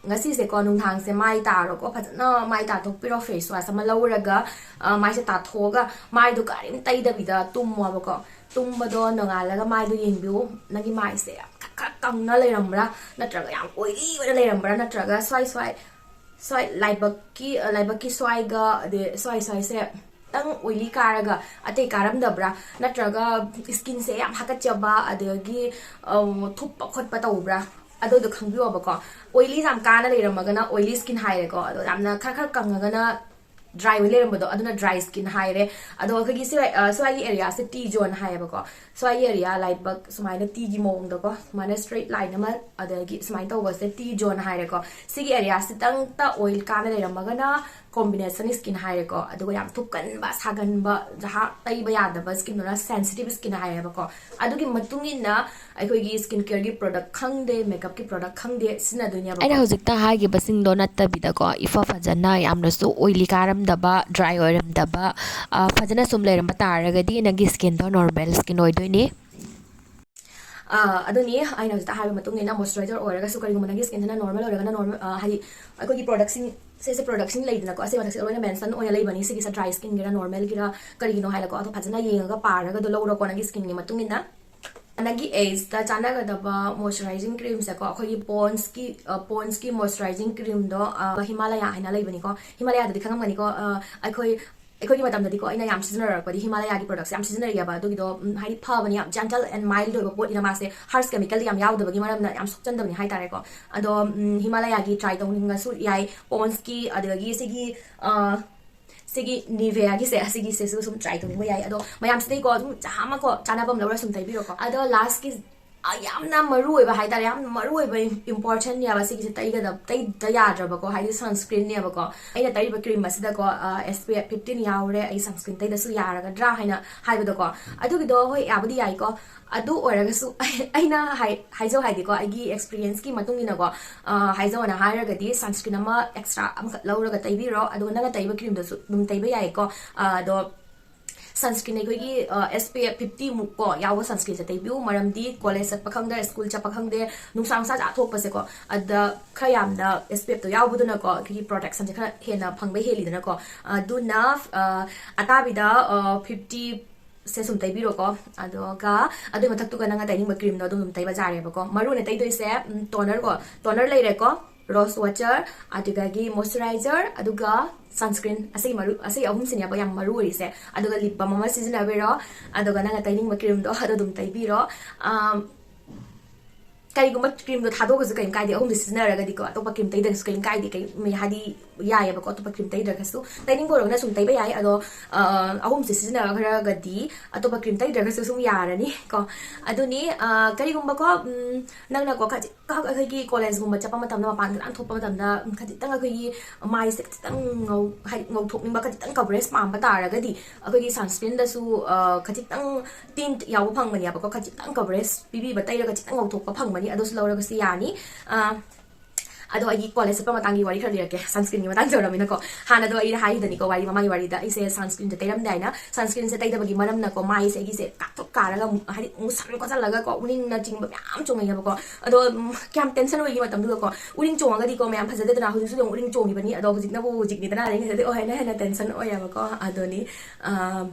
ꯉꯁꯤꯁꯦꯀꯣ ꯅꯨꯡꯗꯥꯡꯁꯦ ꯃꯥꯏ ꯇꯥꯔꯣꯀꯣ, ꯐꯖꯅ ꯃꯥꯏ ꯇꯥꯊꯣꯛꯄꯤꯔꯣ꯫ ꯐꯦꯁ ꯋꯥꯁ ꯑꯃ ꯂꯧꯔꯒ ꯑ, ꯃꯥꯏꯁꯦ ꯇꯥꯊꯣꯛꯑꯒ ꯃꯥꯏꯗꯣ ꯀꯔꯤꯝ ꯇꯩꯗꯕꯤꯗ ꯇꯨꯝꯃꯣꯕꯀꯣ꯫ ꯇꯨꯝꯕꯗꯣ ꯅꯣꯡꯉꯥꯜꯂꯒ ꯃꯥꯏꯗꯣ ꯌꯦꯡꯕꯤꯌꯨ, ꯅꯪꯒꯤ ꯃꯥꯏꯁꯦ ꯌꯥꯝ ꯈꯔ ꯈꯔ ꯀꯪꯅ ꯂꯩꯔꯝꯕ꯭ꯔꯥ, ꯅꯠꯇ꯭ꯔꯒ ꯌꯥꯝ ꯑꯣꯏꯂꯤ ꯑꯣꯏꯅ ꯂꯩꯔꯝꯕ꯭ꯔꯥ, ꯅꯠꯇ꯭ꯔꯒ ꯁ꯭ꯋꯥꯏ ꯁ꯭ꯋꯥꯏ ꯁ꯭ꯋꯥꯏ ꯂꯥꯏꯕꯛꯀꯤ ꯑ, ꯂꯥꯏꯕꯛꯀꯤ ꯁ꯭ꯋꯥꯏꯒ ꯑꯗꯩ ꯁ꯭ꯋꯥꯏ ꯁ꯭ꯋꯥꯏꯁꯦ ꯈꯤꯇꯪ ꯑꯣꯏꯂꯤ ꯀꯥꯔꯒ ꯑꯇꯩ ꯀꯥꯔꯝꯗꯕ꯭ꯔꯥ, ꯅꯠꯇ꯭ꯔꯒ ꯁ꯭ꯀꯤꯟꯁꯦ ꯌꯥꯝ ꯍꯥꯀꯠꯆꯕ ꯑꯗꯒꯤ ꯑꯝ, ꯊꯨꯞꯄ ꯈꯣꯠꯄ ꯇꯧꯕ꯭ꯔꯥ, ꯑꯗꯨꯗꯣ ꯈꯪꯕꯤꯌꯣꯕꯀꯣ꯫ ꯑꯣꯏꯂꯤ ꯌꯥꯝ ꯀꯥꯅ ꯂꯩꯔꯝꯃꯒꯅ ꯑꯣꯏꯂꯤ ꯁ꯭ꯀꯤꯟ ꯍꯥꯏꯔꯦꯀꯣ꯫ ꯑꯗꯣ ꯌꯥꯝꯅ ꯈꯔ ꯈꯔ ꯀꯪꯉꯒꯅ ꯗ꯭ꯔꯥꯏ ꯑꯣꯏ ꯂꯩꯔꯝꯕꯗꯣ, ꯑꯗꯨꯅ ꯗ꯭ꯔꯥꯏ ꯁ꯭ꯀꯤꯟ ꯍꯥꯏꯔꯦ꯫ ꯑꯗꯣ ꯑꯩꯈꯣꯏꯒꯤ ꯁꯤ, ꯑ, ꯁ꯭ꯋꯥꯏꯒꯤ ꯑꯦꯔꯤꯌꯥꯁꯦ ꯇꯤ ꯖꯣꯟ ꯍꯥꯏꯌꯦꯕꯀꯣ꯫ ꯁ꯭ꯋꯥꯏꯒꯤ ꯑꯦꯔꯤꯌꯥ ꯂꯥꯏꯕꯛ ꯁꯨꯃꯥꯏꯅ ꯇꯤꯒꯤ ꯃꯑꯣꯡꯗꯀꯣ, ꯁꯨꯃꯥꯏꯅ ꯁ꯭ꯇ꯭ꯔꯦꯠ ꯂꯥꯏꯟ ꯑꯃ, ꯑꯗꯒꯤ ꯁꯨꯃꯥꯏꯅ ꯇꯧꯕꯁꯦ ꯇꯤ ꯖꯣꯟ ꯍꯥꯏꯔꯦꯀꯣ꯫ ꯁꯤꯒꯤ ꯑꯦꯔꯤꯌꯥꯁꯤꯇꯪꯇ ꯑꯣꯏꯜ ꯀꯥꯅ ꯂꯩꯔꯝꯃꯒꯅ ꯀꯣꯝꯕꯤꯅꯦꯁꯟ ꯁ꯭ꯀꯤꯟ ꯍꯥꯏꯔꯦꯀꯣ꯫ ꯑꯗꯨꯒ ꯌꯥꯝ ꯊꯨꯞꯀꯟꯕ, ꯁꯥꯒꯟꯕ, ꯖꯍꯥ ꯇꯩꯕ ꯌꯥꯗꯕ ꯁ꯭ꯀꯤꯟꯗꯨꯅ ꯁꯦꯟꯁꯤꯇꯤꯚ ꯁ꯭ꯀꯤꯟ ꯍꯥꯏꯔꯦꯕꯀꯣ꯫ ꯑꯗꯨꯒꯤ ꯃꯇꯨꯡ ꯏꯟꯅ ꯑꯩꯈꯣꯏꯒꯤ ꯁ꯭ꯀꯤꯟ ꯀꯦꯌꯔꯒꯤ ꯄ꯭ꯔꯣꯗꯛ ꯈꯪꯗꯦ, ꯃꯦꯀꯞꯀꯤ ꯄ꯭ꯔꯣꯗꯛ ꯈꯪꯗꯦ ꯁꯤꯖꯤꯟꯅꯗꯣꯏꯅꯦꯕꯀꯣ꯫ ꯑꯩꯅ ꯍꯧꯖꯤꯛꯇ ꯍꯥꯏꯈꯤꯕꯁꯤꯡꯗꯣ ꯅꯠꯇꯕꯤꯗꯀꯣ, ꯏꯐ ꯐꯖꯅ ꯌꯥꯝꯅꯁꯨ ꯑꯣꯏꯂꯤ ꯀꯥꯔꯝꯗꯕ, ꯗ꯭ꯔꯥꯏ ꯑꯣꯏꯔꯝꯗꯕ, ꯑ, ꯐꯖꯅ ꯁꯨꯝ ꯂꯩꯔꯝꯕ ꯇꯥꯔꯒꯗꯤ ꯅꯪꯒꯤ ꯁ꯭ꯀꯤꯟꯗꯣ ꯅꯣꯔꯃꯦꯜ ꯁ꯭ꯀꯤꯟ ꯑꯣꯏꯗꯣꯏꯅꯤ꯫ ꯑ, ꯑꯗꯨꯅꯤ ꯑꯩꯅ ꯍꯧꯖꯤꯛꯇ ꯍꯥꯏꯕ ꯃꯇꯨꯡ ꯏꯟꯅ ꯃꯣꯏꯆꯔꯥꯏꯖꯔ ꯑꯣꯏꯔꯒꯁꯨ ꯀꯔꯤꯒꯨꯝꯕ ꯅꯪꯒꯤ ꯁ꯭ꯀꯤꯟꯗꯨꯅ ꯅꯣꯔꯃꯦꯜ ꯑꯣꯏꯔꯒꯅ ꯅꯣꯔꯃꯦꯜ, ꯑ, ꯍꯥꯏꯗꯤ ꯑꯩꯈꯣꯏꯒꯤ ꯄ꯭ꯔꯣꯗꯛꯁꯤꯡ ꯁꯦ, ꯁꯦ ꯄ꯭ꯔꯣꯗꯛꯁꯤꯡ ꯂꯩꯗꯅꯀꯣ, ꯑꯁꯤ ꯄ꯭ꯔꯣꯗꯛꯁꯦ ꯂꯣꯏꯅ ꯃꯦꯟꯁꯟ ꯑꯣꯏꯅ ꯂꯩꯕꯅꯤ, ꯁꯤꯒꯤꯁꯦ ꯗ꯭ꯔꯥꯏ ꯁ꯭ꯀꯤꯟꯒꯤꯔ ꯅꯣꯔꯃꯦꯜꯒꯤꯔ ꯀꯔꯤꯒꯤꯅꯣ ꯍꯥꯏꯅꯀꯣ꯫ ꯑꯗꯣ ꯐꯖꯅ ꯌꯦꯡꯉꯒ ꯄꯥꯔꯒ ꯑꯗꯨ ꯂꯧꯔꯣꯀꯣ ꯅꯪꯒꯤ ꯁ꯭ꯀꯤꯟꯒꯤ ꯃꯇꯨꯡ ꯏꯟꯅ꯫ ꯅꯪꯒꯤ ꯑꯦꯖꯇ ꯆꯥꯟꯅꯒꯗꯕ ꯃꯣꯏꯆꯔꯥꯏꯖꯤꯡ ꯀ꯭ꯔꯤꯝꯁꯦꯀꯣ, ꯑꯩꯈꯣꯏꯒꯤ ꯄꯣꯟꯁꯀꯤ, ꯑ, ꯄꯣꯟꯁꯀꯤ ꯃꯣꯏꯆꯔꯥꯏꯖꯤꯡ ꯀ꯭ꯔꯤꯝꯗꯣ, ꯑ, ꯍꯤꯃꯥꯂꯌꯥ ꯍꯥꯏꯅ ꯂꯩꯕꯅꯤꯀꯣ꯫ ꯍꯤꯃꯥꯂꯌꯥꯗꯗꯤ ꯈꯪꯉꯝꯒꯅꯤꯀꯣ, ꯑ, ꯑꯩꯈꯣꯏ ꯑꯩꯈꯣꯏꯒꯤ ꯃꯇꯝꯗꯗꯤꯀꯣ, ꯑꯩꯅ ꯌꯥꯝ ꯁꯤꯖꯤꯟꯅꯔꯛꯄꯗꯤ ꯍꯤꯃꯥꯂꯌꯥꯒꯤ productꯁꯦ ꯌꯥꯝ ꯁꯤꯖꯤꯟꯅꯔꯛꯑꯦꯕ꯫ ꯑꯗꯨꯒꯤꯗꯣ ꯎꯝ, ꯍꯥꯏꯗꯤ ꯐꯕꯅꯤ, ꯌꯥꯝ gentle and mild ꯑꯣꯏꯕ ꯄꯣꯠꯅꯤꯅ ꯃꯥꯁꯦ, harsh chemicalꯗꯤ ꯌꯥꯝ ꯌꯥꯎꯗꯕꯒꯤ ꯃꯔꯝꯅ ꯌꯥꯝ ꯁꯣꯛꯆꯟꯗꯕꯅꯤ ꯍꯥꯏꯇꯥꯔꯦꯀꯣ꯫ ꯑꯗꯣ ꯎꯝ, ꯍꯤꯃꯥꯂꯌꯥꯒꯤ try ꯇꯧꯅꯤꯡꯉꯁꯨ ꯌꯥꯏ, Pondsꯀꯤ, ꯑꯗꯨꯗꯒꯤ ꯁꯤꯒꯤ ꯑ, ꯁꯤꯒꯤ Niveaꯒꯤꯁꯦ, ꯑꯁꯤꯒꯤꯁꯤꯁꯨ ꯁꯨꯝ try ꯇꯧꯅꯤꯡꯕ ꯌꯥꯏ꯫ ꯑꯗꯣ ꯃꯌꯥꯝꯁꯤꯗꯩꯀꯣ ꯑꯗꯨꯝ ꯆꯥꯝꯃꯀꯣ ꯆꯥꯅꯕ ꯑꯃ ꯂꯧꯔ ꯁꯨꯝ ꯇꯩꯕꯤꯔꯣꯀꯣ꯫ ꯑꯗꯣ lastꯀꯤ ꯑ, ꯌꯥꯝꯅ ꯃꯔꯨ ꯑꯣꯏꯕ ꯍꯥꯏꯇꯥꯔꯦ, ꯌꯥꯝ ꯃꯔꯨ ꯑꯣꯏꯕ importantꯅꯦꯕ ꯁꯤꯒꯤꯁꯦ ꯇꯩꯒꯗꯕ, ꯇꯩꯗ ꯌꯥꯗ꯭ꯔꯕꯀꯣ, ꯍꯥꯏꯗꯤ sunscreenꯅꯦꯕꯀꯣ꯫ ꯑꯩꯅ ꯇꯩꯔꯤꯕ cream ꯑꯁꯤꯗꯀꯣ ꯑ, SPF fifteen ꯌꯥꯎꯔꯦ, ꯑꯩ sunscreen ꯇꯩꯗꯁꯨ ꯌꯥꯔꯒꯗ꯭ꯔꯥ ꯍꯥꯏꯅ ꯍꯥꯏꯕꯗꯣꯀꯣ꯫ ꯑꯗꯨꯒꯤꯗꯣ ꯍꯣꯏ, ꯌꯥꯕꯨꯗꯤ ꯌꯥꯏꯀꯣ꯫ ꯑꯗꯨ ꯑꯣꯏꯔꯒꯁꯨ ꯑꯩꯅ ꯍꯥꯏ-, ꯍꯥꯏꯖꯧ ꯍꯥꯏꯗꯤꯀꯣ, ꯑꯩꯒꯤ experienceꯀꯤ ꯃꯇꯨꯡ ꯏꯟꯅꯀꯣ, ꯑ, ꯍꯥꯏꯖꯧꯅ ꯍꯥꯏꯔꯒꯗꯤ sunscreen ꯑꯃ extra ꯑꯃꯈꯛ ꯂꯧꯔꯒ ꯇꯩꯕꯤꯔꯣ, ꯑꯗꯨꯒ ꯅꯪꯅ ꯇꯩꯕ creamꯗꯨꯁꯨ ꯑꯗꯨꯝ ꯇꯩꯕ ꯌꯥꯏꯀꯣ꯫ ꯑ, ꯑꯗꯣ sunscreen ꯑꯩꯈꯣꯏꯒꯤ, ꯑ, SPF fifty ꯃꯨꯛ ꯀꯣ ꯌꯥꯎꯕ sunscreenꯁꯦ ꯇꯩꯕꯤꯌꯨ, ꯃꯔꯝꯗꯤ college ꯆꯠꯄ ꯈꯪꯗꯦ, school ꯆꯠꯄ ꯈꯪꯗꯦ, ꯅꯨꯡꯁꯥ ꯅꯨꯡꯁꯥ ꯆꯥꯊꯣꯛꯄꯁꯦꯀꯣ, ꯑꯗ ꯈꯔ ꯌꯥꯝꯅ SPFꯇꯣ ꯌꯥꯎꯕꯗꯨꯅꯀꯣ ꯑꯩꯈꯣꯏꯒꯤ protectionꯁꯦ ꯈꯔ ꯍꯦꯟꯅ ꯐꯪꯕ ꯍꯦꯜꯂꯤꯗꯅꯀꯣ꯫ ꯑꯗꯨꯅ, ꯑ, ꯑꯇꯥꯕꯤꯗ, ꯑ, fifty ꯁꯦ ꯁꯨꯝ ꯇꯩꯕꯤꯔꯣꯀꯣ꯫ ꯑꯗꯨꯒ ꯑꯗꯨꯒꯤ ꯃꯊꯛꯇꯨꯒ ꯅꯪꯅ ꯇꯩꯅꯤꯡꯕ creamꯗꯣ ꯑꯗꯨꯝ, ꯑꯗꯨꯝ ꯇꯩꯕ ꯌꯥꯔꯦꯕꯀꯣ꯫ ꯃꯔꯨ ꯑꯣꯏꯅ ꯇꯩꯗꯣꯏꯁꯦ, ꯎꯝ, toner ꯀꯣ, toner ꯂꯩꯔꯦꯀꯣ, rose water, ꯑꯗꯨꯗꯒꯤ moisturizer, ꯑꯗꯨꯒ sunscreen, ꯑꯁꯤꯒꯤ ꯃꯔꯨ, ꯑꯁꯤꯒꯤ ꯑꯍꯨꯝꯁꯤꯅꯦꯕ ꯌꯥꯝ ꯃꯔꯨ ꯑꯣꯏꯔꯤꯁꯦ꯫ ꯑꯗꯨꯒ lip balm ꯑꯃ ꯁꯤꯖꯤꯟꯅꯕꯤꯔꯣ, ꯑꯗꯨꯒ ꯅꯪꯅ ꯇꯩꯅꯤꯡꯕ creamꯗꯣ ꯑꯗꯨ ꯑꯗꯨꯝ ꯇꯩꯕꯤꯔꯣ꯫ ꯑꯝ, ꯀꯔꯤꯒꯨꯝꯕ creamꯗꯣ ꯊꯥꯗꯣꯛꯑꯒꯁꯨ ꯀꯔꯤꯝ ꯀꯥꯏꯗꯦ, ꯑꯍꯨꯝꯗꯣ ꯁꯤꯖꯤꯟꯅꯔꯒꯗꯤꯀꯣ꯫ ꯑꯇꯣꯞꯄ cream ꯇꯩꯗ꯭ꯔꯒꯁꯨ ꯀꯔꯤꯝ ꯀꯥꯏꯗꯦ, ꯀꯩ-, ꯃꯤ-, ꯍꯥꯏꯗꯤ ꯌꯥꯏꯑꯕꯀꯣ, ꯑꯇꯣꯞꯄ cream ꯇꯩꯗ꯭ꯔꯒꯁꯨ꯫ ꯇꯩꯅꯤꯡꯕ ꯑꯣꯏꯔꯒꯅ ꯁꯨꯝ ꯇꯩꯕ ꯌꯥꯏ, ꯑꯗꯣ, ꯑ, ꯑꯍꯨꯝꯁꯦ ꯁꯤꯖꯤꯟꯅꯈ꯭ꯔꯒꯗꯤ ꯑꯇꯣꯞꯄ cream ꯇꯩꯗ꯭ꯔꯒꯁꯨ ꯁꯨꯝ ꯌꯥꯔꯅꯤ ꯀꯣ꯫ ꯑꯗꯨꯅꯤ, ꯑ, ꯀꯔꯤꯒꯨꯝꯕꯀꯣ, ꯎꯝ, ꯅꯪꯅꯀꯣ ꯈꯖꯤꯛ ꯈꯛ ꯑꯩꯈꯣꯏꯒꯤ collegeꯒꯨꯝꯕ ꯆꯠꯄ ꯃꯇꯝꯗ, ꯃꯄꯥꯟ ꯈꯤꯇꯪ ꯊꯣꯛꯄ ꯃꯇꯝꯗ, ꯎꯝ, ꯈꯖꯤꯛꯇꯪ ꯑꯩꯈꯣꯏꯒꯤ ꯃꯥꯏꯁꯦ ꯈꯤꯇꯪ ꯉꯧ-, ꯍꯥꯏꯗꯤ ꯉꯧꯊꯣꯛꯅꯤꯡꯕ, ꯈꯖꯤꯛꯇꯪ coverage ꯄꯥꯝꯕ ꯇꯥꯔꯒꯗꯤ ꯑꯩꯈꯣꯏꯒꯤ sunscreenꯗꯁꯨ, ꯑ, ꯈꯖꯤꯛꯇꯪ tint ꯌꯥꯎꯕ ꯐꯪꯕꯅꯦꯕꯀꯣ, ꯈꯖꯤꯛꯇꯪ coverage ꯄꯤꯕꯤꯕ ꯇꯩꯔꯒ ꯈꯤꯇꯪ ꯉꯧꯊꯣꯛꯄ ꯐꯪꯕꯅꯤ, ꯑꯗꯨꯁꯨ ꯂꯧꯔꯒꯁꯨ ꯌꯥꯅꯤ꯫ ꯑ, ꯑꯗꯣ ꯑꯩꯒꯤ college ꯆꯠꯄ ꯃꯇꯥꯡꯒꯤ ꯋꯥꯔꯤ ꯈꯔ ꯂꯤꯔꯛꯀꯦ, sunscreenꯒꯤ ꯃꯇꯥꯡ ꯇꯧꯔꯃꯤꯅꯀꯣ꯫ ꯍꯥꯟꯅꯗꯣ ꯑꯩꯅ ꯍꯥꯏꯈꯤꯗꯅꯤꯀꯣ, ꯋꯥꯔꯤ, ꯃꯃꯥꯡꯒꯤ ꯋꯥꯔꯤꯗ ꯑꯩꯁꯦ sunscreenꯁꯦ ꯇꯩꯔꯝꯗꯥꯏꯅ, sunscreenꯁꯦ ꯇꯩꯗꯕꯒꯤ ꯃꯔꯝꯅꯀꯣ, ꯃꯥꯏꯁꯦ ꯑꯩꯒꯤꯁꯦ ꯀꯥꯊꯣꯛ ꯀꯥꯔꯒ, ꯍꯥꯏꯗꯤ ꯃꯨꯁꯟ ꯈꯣꯠꯆꯜꯂꯒꯀꯣ, ꯎꯔꯤꯡꯅꯆꯤꯡꯕ ꯃꯌꯥꯝ ꯆꯣꯡꯉꯛꯑꯦꯕꯀꯣ꯫ ꯑꯗꯣ, ꯎꯝ, ꯀꯌꯥꯝ tension ꯑꯣꯏꯒꯤ ꯃꯇꯝꯗꯨꯗꯀꯣ, ꯎꯔꯤꯡ ꯆꯣꯡꯉꯒꯗꯤꯀꯣ ꯃꯌꯥꯝ ꯐꯖꯗꯦꯗꯅ, ꯍꯧꯖꯤꯛꯁꯨ ꯑꯗꯨꯝ ꯎꯔꯤꯡ ꯆꯣꯡꯉꯤꯕꯅꯤ꯫ ꯑꯗꯣ ꯍꯧꯖꯤꯛꯅꯕꯨ ꯍꯧꯖꯤꯛꯅꯤꯗꯅ, ꯑꯗꯩ ꯉꯁꯥꯏꯗꯩ ꯑꯣ ꯍꯦꯟꯅ ꯍꯦꯟꯅ tension ꯑꯣꯏꯌꯦꯕꯀꯣ꯫ ꯑꯗꯨꯅꯤ, ꯑ,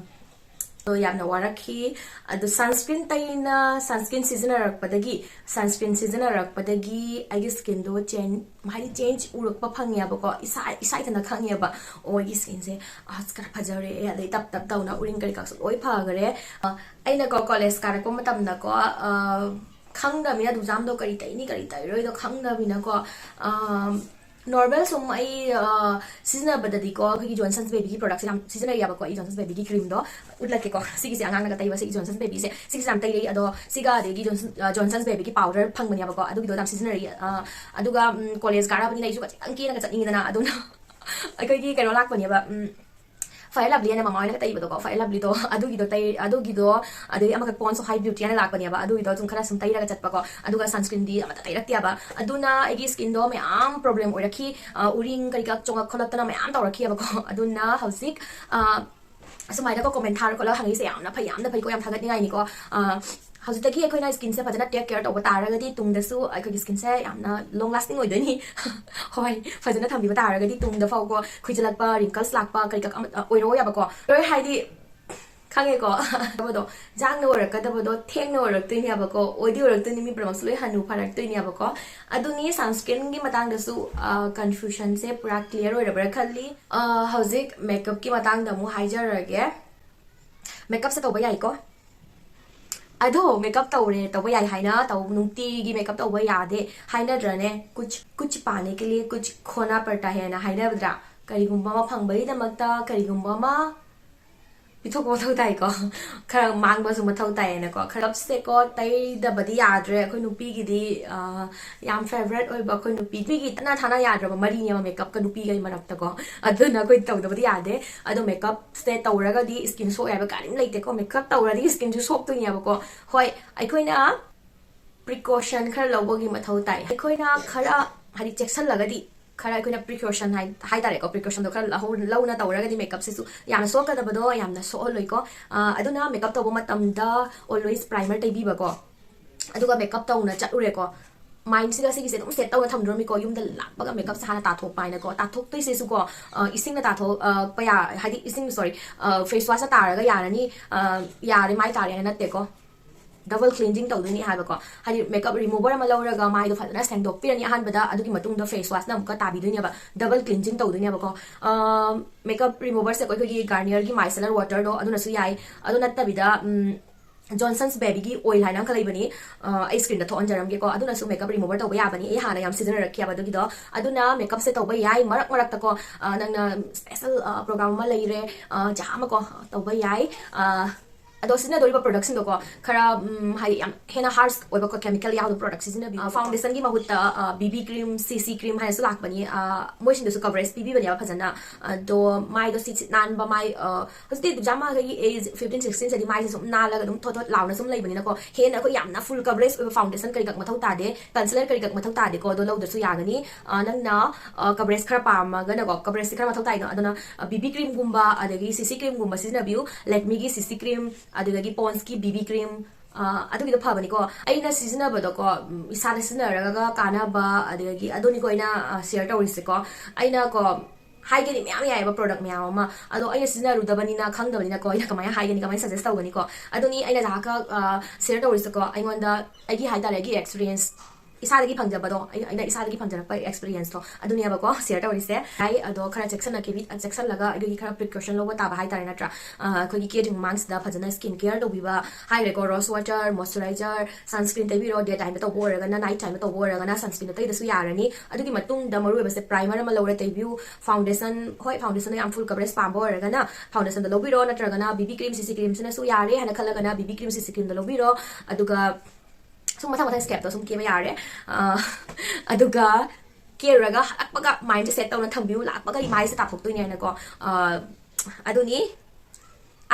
ꯑꯗꯣ ꯌꯥꯝꯅ ꯋꯥꯔꯛꯈꯤ꯫ ꯑꯗꯣ sunscreen ꯇꯩꯅ, sunscreen ꯁꯤꯖꯤꯟꯅꯔꯛꯄꯗꯒꯤ sunscreen ꯁꯤꯖꯤꯟꯅꯔꯛꯄꯗꯒꯤ ꯑꯩꯒꯤ skinꯗꯣ change, ꯍꯥꯏꯗꯤ change ꯎꯔꯛꯄ ꯐꯪꯉꯦꯕꯀꯣ꯫ ꯏꯁꯥ ꯏꯁꯥ ꯏꯊꯟꯇ ꯈꯪꯉꯦꯕ, "ꯑꯣ, ꯑꯩꯒꯤ skinꯁꯦ ꯑꯁ ꯈꯔ ꯐꯖꯔꯦ", ꯑꯗꯩ ꯇꯞ ꯇꯞ ꯇꯧꯅ ꯎꯔꯤꯡ ꯀꯔꯤ ꯀꯥꯁꯨ ꯂꯣꯏ ꯐꯈꯔꯦ꯫ ꯑ, ꯑꯩꯅꯀꯣ college ꯀꯥꯔꯛꯄ ꯃꯇꯝꯗꯀꯣ, ꯑ, ꯈꯪꯗꯕꯅꯤꯅ ꯑꯗꯨ ꯖꯥꯝꯗꯣ ꯀꯔꯤ ꯇꯩꯅꯤ ꯀꯔꯤ ꯇꯩꯔꯣꯏꯗꯣ ꯈꯪꯗꯕꯅꯤꯅꯀꯣ, ꯑ, normal ꯁꯨꯝ ꯑꯩ, ꯑ, ꯁꯤꯖꯤꯟꯅꯕꯗꯗꯤꯀꯣ, ꯑꯩꯈꯣꯏꯒꯤ Johnson's Babyꯒꯤ productꯁꯦ ꯌꯥꯝ ꯁꯤꯖꯤꯟꯅꯩꯌꯦꯕꯀꯣ꯫ ꯑꯩ Johnson's Babyꯒꯤ creamꯗꯣ ꯎꯠꯂꯛꯀꯦꯀꯣ꯫ ꯁꯤꯒꯤꯁꯦ ꯑꯉꯥꯡꯅꯒ ꯇꯩꯕ, ꯁꯤꯒꯤ Johnson's Babyꯁꯦ, ꯁꯤꯒꯤꯁꯦ ꯌꯥꯝ ꯇꯩꯔꯛꯏ꯫ ꯑꯗꯣ ꯁꯤꯒ ꯑꯗꯒꯤ Johnson, ꯑ, Johnson's Babyꯒꯤ powder ꯐꯪꯕꯅꯦꯕꯀꯣ, ꯑꯗꯨꯒꯤꯗꯣ ꯌꯥꯝ ꯁꯤꯖꯤꯟꯅꯔꯛꯏ꯫ ꯑ, ꯑꯗꯨꯒ, ꯎꯝ, college ꯀꯥꯔꯛꯑꯕꯅꯤꯅ ꯑꯩꯁꯨ ꯈꯤꯇꯪ ꯀꯦꯅꯒ ꯆꯠꯅꯤꯡꯉꯤꯗꯅ, ꯑꯗꯨꯅ ꯑꯩꯈꯣꯏꯒꯤ ꯀꯩꯅꯣ ꯂꯥꯛꯄꯅꯦꯕ, ꯎꯝ, Fair Lovely ꯍꯥꯏꯅ ꯃꯃꯥ ꯍꯣꯏꯅꯒ ꯇꯩꯕꯗꯣꯀꯣ, Fair Lovelyꯗꯣ, ꯑꯗꯨꯒꯤꯗꯣ ꯇꯩ-, ꯑꯗꯨꯒꯤꯗꯣ, ꯑꯗꯩ ꯑꯃꯈꯛ Pond's High Beauty ꯍꯥꯏꯅ ꯂꯥꯛꯄꯅꯦꯕ, ꯑꯗꯨꯒꯤꯗꯣ ꯁꯨꯝ ꯈꯔ ꯁꯨꯝ ꯇꯩꯔꯒ ꯆꯠꯄꯀꯣ꯫ ꯑꯗꯨꯒ sunscreenꯗꯤ ꯑꯃꯠꯇ ꯇꯩꯔꯛꯇꯦꯕ꯫ ꯑꯗꯨꯅ ꯑꯩꯒꯤ skinꯗꯣ ꯃꯌꯥꯝ problem ꯑꯣꯏꯔꯛꯈꯤ, ꯑ, ꯎꯔꯤꯡ ꯀꯔꯤ ꯀꯔꯥ ꯆꯣꯡꯉꯛ ꯈꯣꯠꯂꯛꯇꯅ ꯃꯌꯥꯝ ꯇꯧꯔꯛꯈꯤꯑꯕꯀꯣ꯫ ꯑꯗꯨꯅ ꯍꯧꯖꯤꯛ, ꯑ, ꯑꯁꯨꯃꯥꯏꯅꯀꯣ comment ꯊꯥꯔ ꯈꯣꯠꯂꯒ ꯍꯪꯉꯛꯏꯁꯦ ꯌꯥꯝꯅ ꯐꯩ, ꯌꯥꯝꯅ ꯐꯩꯀꯣ, ꯌꯥꯝ ꯊꯥꯒꯠꯅꯤꯡꯉꯥꯏꯅꯤꯀꯣ꯫ ꯑ, ꯍꯧꯖꯤꯛꯇꯒꯤ ꯑꯩꯈꯣꯏꯅ skinꯁꯦ ꯐꯖꯅ take care ꯇꯧꯕ ꯇꯥꯔꯒꯗꯤ ꯇꯨꯡꯗꯁꯨ ꯑꯩꯈꯣꯏꯒꯤ skinꯁꯦ ꯌꯥꯝꯅ long lasting ꯑꯣꯏꯗꯣꯏꯅꯤ꯫ ꯍꯣꯏ, ꯐꯖꯅ ꯊꯝꯕꯤꯕ ꯇꯥꯔꯒꯗꯤ ꯇꯨꯡꯗ ꯐꯥꯎꯀꯣ ꯈꯨꯏꯖꯤꯜꯂꯛꯄ, wrinkles ꯂꯥꯛꯄ ꯀꯔꯤ ꯀꯔꯥ ꯑꯃ, ꯑ, ꯑꯣꯏꯔꯛꯑꯣꯏ ꯍꯥꯏꯕꯀꯣ꯫ ꯑꯣꯏꯔꯣꯏ ꯍꯥꯏꯗꯤ, ꯈꯪꯉꯦꯀꯣ꯫ ꯑꯗꯣ ꯖꯥꯡꯅ ꯑꯣꯏꯔꯛꯀꯗꯕꯗꯣ ꯊꯦꯡꯅ ꯑꯣꯏꯔꯛꯇꯣꯏꯅꯦꯕꯀꯣ, ꯑꯣꯏꯗꯤ ꯑꯣꯏꯔꯛꯇꯣꯏꯅꯤ, ꯃꯤ ꯄꯨꯝꯅꯃꯛꯁꯨ ꯂꯣꯏ ꯍꯅꯨ ꯐꯔꯛꯇꯣꯏꯅꯦꯕꯀꯣ꯫ ꯑꯗꯨꯅꯤ sunscreenꯒꯤ ꯃꯇꯥꯡꯗꯁꯨ, ꯑ, confusionꯁꯦ ꯄꯨꯔꯥ clear ꯑꯣꯏꯔꯕ꯭ꯔꯥ ꯈꯜꯂꯤ꯫ ꯑ, ꯍꯧꯖꯤꯛ makeupꯀꯤ ꯃꯇꯥꯡꯗ ꯑꯃꯨꯛ ꯍꯥꯏꯖꯔꯒꯦ꯫ Makeupꯁꯦ ꯇꯧꯕ ꯌꯥꯏꯀꯣ꯫ ꯑꯗꯣ makeup ꯇꯧꯔꯦ, ꯇꯧꯕ ꯌꯥꯏ ꯍꯥꯏꯅ ꯇꯧ, ꯅꯨꯡꯇꯤꯒꯤ makeup ꯇꯧꯕ ꯌꯥꯗꯦ ꯍꯥꯏꯅꯗ꯭ꯔꯅꯦ? कुछ, कुछ पाने के लिए कुछ खोना पड़ता है ꯍꯥꯏꯅ ꯍꯥꯏꯅꯕꯗ꯭ꯔꯥ? ꯀꯔꯤꯒꯨꯝꯕ ꯑꯃ ꯐꯪꯕꯒꯤꯗꯃꯛꯇ ꯀꯔꯤꯒꯨꯝꯕ ꯑꯃ ꯄꯤꯊꯣꯛꯄ ꯃꯊꯧ ꯇꯥꯏꯀꯣ꯫ ꯈꯔ ꯃꯥꯡꯕꯁꯨ ꯃꯊꯧ ꯇꯥꯏꯌꯦꯅꯀꯣ꯫ ꯈꯔ ꯀꯞꯁꯦꯀꯣ ꯇꯩꯗꯕꯗꯤ ꯌꯥꯗ꯭ꯔꯦ꯫ ꯑꯩꯈꯣꯏ ꯅꯨꯄꯤꯒꯤꯗꯤ, ꯑ, ꯌꯥꯝ favourite ꯑꯣꯏꯕ, ꯑꯩꯈꯣꯏ ꯅꯨꯄꯤ, ꯅꯨꯄꯤꯒꯤ ꯇꯠꯅ ꯊꯥꯅ ꯌꯥꯗ꯭ꯔꯕ ꯃꯔꯤꯅꯦꯕ makeupꯀ ꯅꯨꯄꯤꯒꯩ ꯃꯔꯛꯇꯀꯣ꯫ ꯑꯗꯨꯅ ꯑꯩꯈꯣꯏ ꯇꯧꯗꯕꯗꯤ ꯌꯥꯗꯦ꯫ ꯑꯗꯣ makeupꯁꯦ ꯇꯧꯔꯒꯗꯤ skin ꯁꯣꯛꯑꯦ ꯍꯥꯏꯕ ꯀꯔꯤꯝ ꯂꯩꯇꯦꯀꯣ꯫ Makeup ꯇꯧꯔꯗꯤ skinꯁꯨ ꯁꯣꯛꯇꯣꯏꯅꯦꯕꯀꯣ꯫ ꯍꯣꯏ, ꯑꯩꯈꯣꯏꯅ precaution ꯈꯔ ꯂꯧꯕꯒꯤ ꯃꯊꯧ ꯇꯥꯏ꯫ ꯑꯩꯈꯣꯏꯅ ꯈꯔ, ꯍꯥꯏꯗꯤ, ꯆꯦꯛꯁꯤꯜꯂꯒꯗꯤ, ꯈꯔ ꯑꯩꯈꯣꯏꯅ precaution ꯍꯥꯏ-, ꯍꯥꯏꯇꯥꯔꯦꯀꯣ, precautionꯗꯣ ꯈꯔ ꯂꯧꯍꯧ-, ꯂꯧꯅ ꯇꯧꯔꯒꯗꯤ makeupꯁꯤꯁꯨ ꯌꯥꯝꯅ ꯁꯣꯛꯀꯗꯕꯗꯣ ꯌꯥꯝꯅ ꯁꯣꯛꯍꯜꯂꯣꯏꯀꯣ꯫ ꯑ, ꯑꯗꯨꯅ makeup ꯇꯧꯕ ꯃꯇꯝꯗ always primer ꯇꯩꯕꯤꯕꯀꯣ꯫ ꯑꯗꯨꯒ makeup ꯇꯧꯅ ꯆꯠꯂꯨꯔꯦꯀꯣ꯫ ꯃꯥꯏꯟꯁꯤꯒ ꯁꯤꯒꯤꯁꯦ ꯑꯗꯨꯝ ꯁꯦꯠ ꯇꯧꯅ ꯊꯝꯗ꯭ꯔꯣꯃꯤꯀꯣ, ꯌꯨꯝꯗ ꯂꯥꯛꯄꯒ ꯃꯦꯀꯞꯁꯦ ꯍꯥꯟꯅ ꯇꯥꯊꯣꯛꯄ ꯍꯥꯏꯅꯀꯣ꯫ ꯇꯥꯊꯣꯛꯇꯣꯏꯁꯤꯁꯨꯀꯣ, ꯑ, ꯏꯁꯤꯡꯅ ꯇꯥꯊꯣꯛꯄ ꯌꯥ, ꯍꯥꯏꯗꯤ ꯏꯁꯤꯡ, ꯁꯣꯔꯤ, ꯐꯦꯁ ꯋꯥꯁꯅ ꯇꯥꯔꯒ ꯌꯥꯔꯅꯤ꯫ ꯑ, ꯌꯥꯔꯦ, ꯃꯥꯏ ꯇꯥꯔꯦ ꯍꯥꯏꯅ ꯅꯠꯇꯦꯀꯣ, ꯗꯕꯜ ꯀ꯭ꯂꯤꯟꯖꯤꯡ ꯇꯧꯗꯣꯏꯅꯤ ꯍꯥꯏꯕꯀꯣ꯫ ꯍꯥꯏꯗꯤ ꯃꯦꯀꯞ ꯔꯤꯃꯨꯚꯔ ꯑꯃ ꯂꯧꯔꯒ ꯃꯥꯏꯗꯣ ꯐꯖꯅ ꯁꯦꯡꯗꯣꯛꯄꯤꯔꯅꯤ ꯑꯍꯥꯟꯕꯗ, ꯑꯗꯨꯒꯤ ꯃꯇꯨꯡꯗ ꯐꯦꯁ ꯋꯥꯁꯅ ꯑꯃꯨꯛꯀ ꯇꯥꯕꯤꯗꯣꯏꯅꯦꯕ, ꯗꯕꯜ ꯀ꯭ꯂꯤꯟꯖꯤꯡ ꯇꯧꯗꯣꯏꯅꯦꯕꯀꯣ꯫ ꯃꯦꯀꯞ ꯔꯤꯃꯨꯚꯔꯁꯦ ꯑꯩꯈꯣꯏꯒꯤ ꯒꯥꯔꯅꯤꯌꯔꯒꯤ ꯃꯥꯏꯁꯦꯂꯔ ꯋꯥꯇꯔꯗꯣ ꯑꯗꯨꯅꯁꯨ ꯌꯥꯏ, ꯑꯗꯨ ꯅꯠꯇꯕꯤꯗ, ꯎꯝ, ꯖꯣꯟꯁꯟꯁ ꯕꯦꯕꯤꯒꯤ ꯑꯣꯏꯜ ꯍꯥꯏꯅ ꯑꯃꯈꯛ ꯂꯩꯕꯅꯤ꯫ ꯑ, ꯑꯩ ꯁ꯭ꯀ꯭ꯔꯤꯟꯗ ꯊꯣꯛꯍꯟꯖꯔꯝꯒꯦꯀꯣ꯫ ꯑꯗꯨꯅꯁꯨ ꯃꯦꯀꯞ ꯔꯤꯃꯨꯚꯔ ꯇꯧꯕ ꯌꯥꯕꯅꯤ, ꯑꯩ ꯍꯥꯟꯅ ꯌꯥꯝ ꯁꯤꯖꯤꯟꯅꯔꯛꯈꯤꯑꯕ ꯑꯗꯨꯒꯤꯗꯣ꯫ ꯑꯗꯨꯅ ꯃꯦꯀꯞꯁꯦ ꯇꯧꯕ ꯌꯥꯏ ꯃꯔꯛ ꯃꯔꯛꯇꯀꯣ, ꯑ, ꯅꯪꯅ ꯁ꯭ꯄꯦꯁꯦꯜ, ꯑ, ꯄ꯭ꯔꯣꯒ꯭ꯔꯥꯝ ꯑꯃ ꯂꯩꯔꯦ, ꯑ, ꯖꯥ ꯑꯃꯀꯣ ꯇꯧꯕ ꯌꯥꯏ꯫ ꯑ, ꯑꯗꯣ ꯁꯤꯖꯤꯟꯅꯗꯣꯔꯤꯕ ꯄ꯭ꯔꯣꯗꯛꯁꯤꯡꯗꯣꯀꯣ, ꯈꯔ, ꯎꯝ, ꯍꯥꯏꯗꯤ ꯌꯥꯝ ꯍꯦꯟꯅ ꯍꯥꯔꯁ ꯑꯣꯏꯕ ꯀꯦꯃꯤꯀꯦꯜ ꯌꯥꯎꯗꯕ ꯄ꯭ꯔꯣꯗꯛ ꯁꯤꯖꯤꯟꯅꯕꯤꯌꯨ꯫ ꯑ, ꯐꯥꯎꯟꯗꯦꯁꯟꯒꯤ ꯃꯍꯨꯠꯇ, ꯑ, ꯕꯤꯕꯤ ꯀ꯭ꯔꯤꯝ, ꯁꯤꯁꯤ ꯀ꯭ꯔꯤꯝ ꯍꯥꯏꯅꯁꯨ ꯂꯥꯛꯄꯅꯤ꯫ ꯑ, ꯃꯣꯏꯁꯤꯡꯗꯨꯁꯨ ꯀꯕꯔꯦꯖ ꯄꯤꯕꯤꯕꯅꯦꯕ ꯐꯖꯅ꯫ ꯑꯗꯣ ꯃꯥꯏꯗꯣ ꯁꯤꯠ ꯁꯤꯠ ꯅꯥꯟꯕ ꯃꯥꯏ, ꯑ, ꯍꯧꯖꯤꯛꯇꯤ ꯖꯥꯃꯥꯈꯩꯒꯤ ꯑꯦꯖ ꯐꯤꯐꯇꯤꯟ ꯁꯤꯛꯁꯇꯤꯟꯁꯤꯗꯤ ꯃꯥꯏꯁꯦ ꯁꯨꯝ ꯅꯥꯜꯂꯒ ꯑꯗꯨꯝ ꯊꯣꯠ ꯊꯣꯠ ꯂꯥꯎꯅ ꯁꯨꯝ ꯂꯩꯕꯅꯤꯅꯀꯣ, ꯍꯦꯟꯅ ꯑꯩꯈꯣꯏ ꯌꯥꯝꯅ ꯐꯨꯜ ꯀꯕꯔꯦꯖ ꯑꯣꯏꯕ ꯐꯥꯎꯟꯗꯦꯁꯟ ꯀꯔꯤ ꯀꯛ ꯃꯊꯧ ꯇꯥꯗꯦ, ꯀꯟꯁꯤꯂꯔ ꯀꯔꯤ ꯀꯛ ꯃꯊꯧ ꯇꯥꯗꯦꯀꯣ, ꯑꯗꯣ ꯂꯧꯗ꯭ꯔꯁꯨ ꯌꯥꯒꯅꯤ꯫ ꯑ, ꯅꯪꯅ, ꯑ, ꯀꯕꯔꯦꯖ ꯈꯔ ꯄꯥꯝꯃꯒꯅꯀꯣ, ꯀꯕꯔꯦꯖꯁꯤ ꯈꯔ ꯃꯊꯧ ꯇꯥꯏꯗꯣ, ꯑꯗꯨꯅ, ꯑ, ꯕꯤꯕꯤ ꯀ꯭ꯔꯤꯝꯒꯨꯝꯕ ꯑꯗꯒꯤ ꯁꯤꯁꯤ ꯀ꯭ꯔꯤꯝꯒꯨꯝꯕ ꯁꯤꯖꯤꯟꯅꯕꯤꯌꯨ꯫ ꯂꯦꯛꯃꯤꯒꯤ ꯁꯤꯁꯤ ꯀ꯭ꯔꯤꯝ, ꯑꯗꯨꯗꯒꯤ ꯄꯣꯟꯁꯀꯤ ꯕꯤꯕꯤ ꯀ꯭ꯔꯤꯝ, ꯑ, ꯑꯗꯨꯒꯤꯗꯣ ꯐꯕꯅꯤꯀꯣ꯫ ꯑꯩꯅ ꯁꯤꯖꯤꯟꯅꯕꯗꯣꯀꯣ, ꯎꯝ, ꯏꯁꯥꯗ ꯁꯤꯖꯤꯟꯅꯔꯒ ꯀꯥꯟꯅꯕ, ꯑꯗꯨꯗꯒꯤ ꯑꯗꯨꯅꯤꯀꯣ ꯑꯩꯅ, ꯑ, ꯁꯤꯌꯔ ꯇꯧꯔꯤꯁꯦꯀꯣ꯫ ꯑꯩꯅꯀꯣ, ꯍꯥꯏꯒꯅꯤ ꯃꯌꯥꯝ ꯌꯥꯏꯑꯕ, ꯄ꯭ꯔꯣꯗꯛ ꯃꯌꯥꯝ ꯑꯃ, ꯑꯗꯣ ꯑꯩꯅ ꯁꯤꯖꯤꯟꯅꯔꯨꯗꯕꯅꯤꯅ ꯈꯪꯗꯕꯅꯤꯅꯀꯣ, ꯑꯩꯅ ꯀꯃꯥꯏꯅ ꯍꯥꯏꯒꯅꯤ, ꯀꯃꯥꯏꯅ ꯁꯖꯦꯁ ꯇꯧꯒꯅꯤꯀꯣ? ꯑꯗꯨꯅꯤ ꯑꯩꯅ ꯖꯥꯍꯥꯛꯀ, ꯑ, ꯁꯤꯌꯔ ꯇꯧꯔꯤꯁꯦꯀꯣ, ꯑꯩꯉꯣꯟꯗ ꯑꯩꯒꯤ ꯍꯥꯏꯇꯥꯔꯦ, ꯑꯩꯒꯤ ꯑꯦꯛꯁꯄꯤꯔꯤꯌꯦꯟꯁ, ꯏꯁꯥꯗꯒꯤ ꯐꯪꯖꯕꯗꯣ, ꯑꯩ-, ꯑꯩꯅ ꯏꯁꯥꯗꯒꯤ ꯐꯪꯖꯔꯛꯄ ꯑꯦꯛꯁꯄꯤꯔꯤꯌꯟꯁꯇꯣ ꯑꯗꯨꯅꯦꯕꯀꯣ ꯁꯤꯌꯔ ꯇꯧꯔꯤꯁꯦ꯫ ꯍꯥꯏ, ꯑꯗꯣ ꯈꯔ ꯆꯦꯛꯁꯤꯟꯅ, ꯀꯦꯕꯤ-, ꯆꯦꯛꯁꯤꯜꯂꯒ ꯑꯩꯈꯣꯏꯒꯤ ꯈꯔ ꯄ꯭ꯔꯤꯀꯣꯁꯟ ꯂꯧꯕ ꯇꯥꯕ ꯍꯥꯏꯇꯥꯔꯦ, ꯅꯠꯇ꯭ꯔꯥ? ꯑ, ꯑꯩꯈꯣꯏꯒꯤ ꯀꯦꯗ꯭ꯔꯤꯉꯩ ꯃꯃꯥꯡꯁꯤꯗ ꯐꯖꯅ ꯁ꯭ꯀꯤꯟ ꯀꯦꯌꯔ ꯇꯧꯕꯤꯕ ꯍꯥꯏꯈ꯭ꯔꯦꯀꯣ, ꯔꯣꯁ ꯋꯥꯇꯔ, ꯃꯣꯏꯁꯆꯔꯥꯏꯖꯔ, ꯁꯟꯁꯀ꯭ꯔꯤꯟ ꯇꯩꯕꯤꯔꯣ, ꯗꯦ ꯇꯥꯏꯝꯗ ꯇꯧꯕ ꯑꯣꯏꯔꯒꯅ, ꯅꯥꯏꯠ ꯇꯥꯏꯝꯗ ꯇꯧꯕ ꯑꯣꯏꯔꯒꯅ ꯁꯟꯁꯀ꯭ꯔꯤꯟꯗꯣ ꯇꯩꯗꯁꯨ ꯌꯥꯔꯅꯤ꯫ ꯑꯗꯨꯒꯤ ꯃꯇꯨꯡꯗ ꯃꯔꯨꯑꯣꯏꯕꯁꯦ ꯄ꯭ꯔꯥꯏꯃꯔ ꯑꯃ ꯂꯧꯔ ꯇꯩꯕꯤꯌꯨ꯫ ꯐꯥꯎꯟꯗꯦꯁꯟ, ꯍꯣꯏ, ꯐꯥꯎꯟꯗꯦꯁꯟꯗꯣ ꯌꯥꯝ ꯐꯨꯜ ꯀꯕꯔꯦꯖ ꯄꯥꯝꯕ ꯑꯣꯏꯔꯒꯅ ꯐꯥꯎꯟꯗꯦꯁꯟꯗꯣ ꯂꯧꯕꯤꯔꯣ, ꯅꯠꯇ꯭ꯔꯒꯅ ꯕꯤꯕꯤ ꯀ꯭ꯔꯤꯝ, ꯁꯤꯁꯤ ꯀ꯭ꯔꯤꯝꯁꯤꯅꯁꯨ ꯌꯥꯔꯦ ꯍꯥꯏꯅ ꯈꯜꯂꯒꯅ ꯕꯤꯕꯤ ꯀ꯭ꯔꯤꯝ, ꯁꯤꯁꯤ ꯀ꯭ꯔꯤꯝꯗꯣ ꯂꯧꯕꯤꯔꯣ꯫ ꯑꯗꯨꯒ ꯁꯨꯝ ꯃꯊꯪ ꯃꯊꯪ ꯁ꯭ꯇꯦꯞꯇꯣ ꯁꯨꯝ ꯀꯦꯕ ꯌꯥꯔꯦ꯫ ꯑ, ꯑꯗꯨꯒ ꯀꯦꯔꯨꯔꯒ ꯍꯜꯂꯛꯄꯒ ꯃꯥꯏꯟꯁꯦ ꯁꯦꯠ ꯇꯧꯅ ꯊꯝꯕꯤꯌꯨ, ꯂꯥꯛꯄꯒ ꯃꯥꯏꯁꯦ ꯇꯥꯊꯣꯛꯇꯣꯏꯅꯦ ꯍꯥꯏꯅꯀꯣ꯫ ꯑ, ꯑꯗꯨꯅꯤ꯫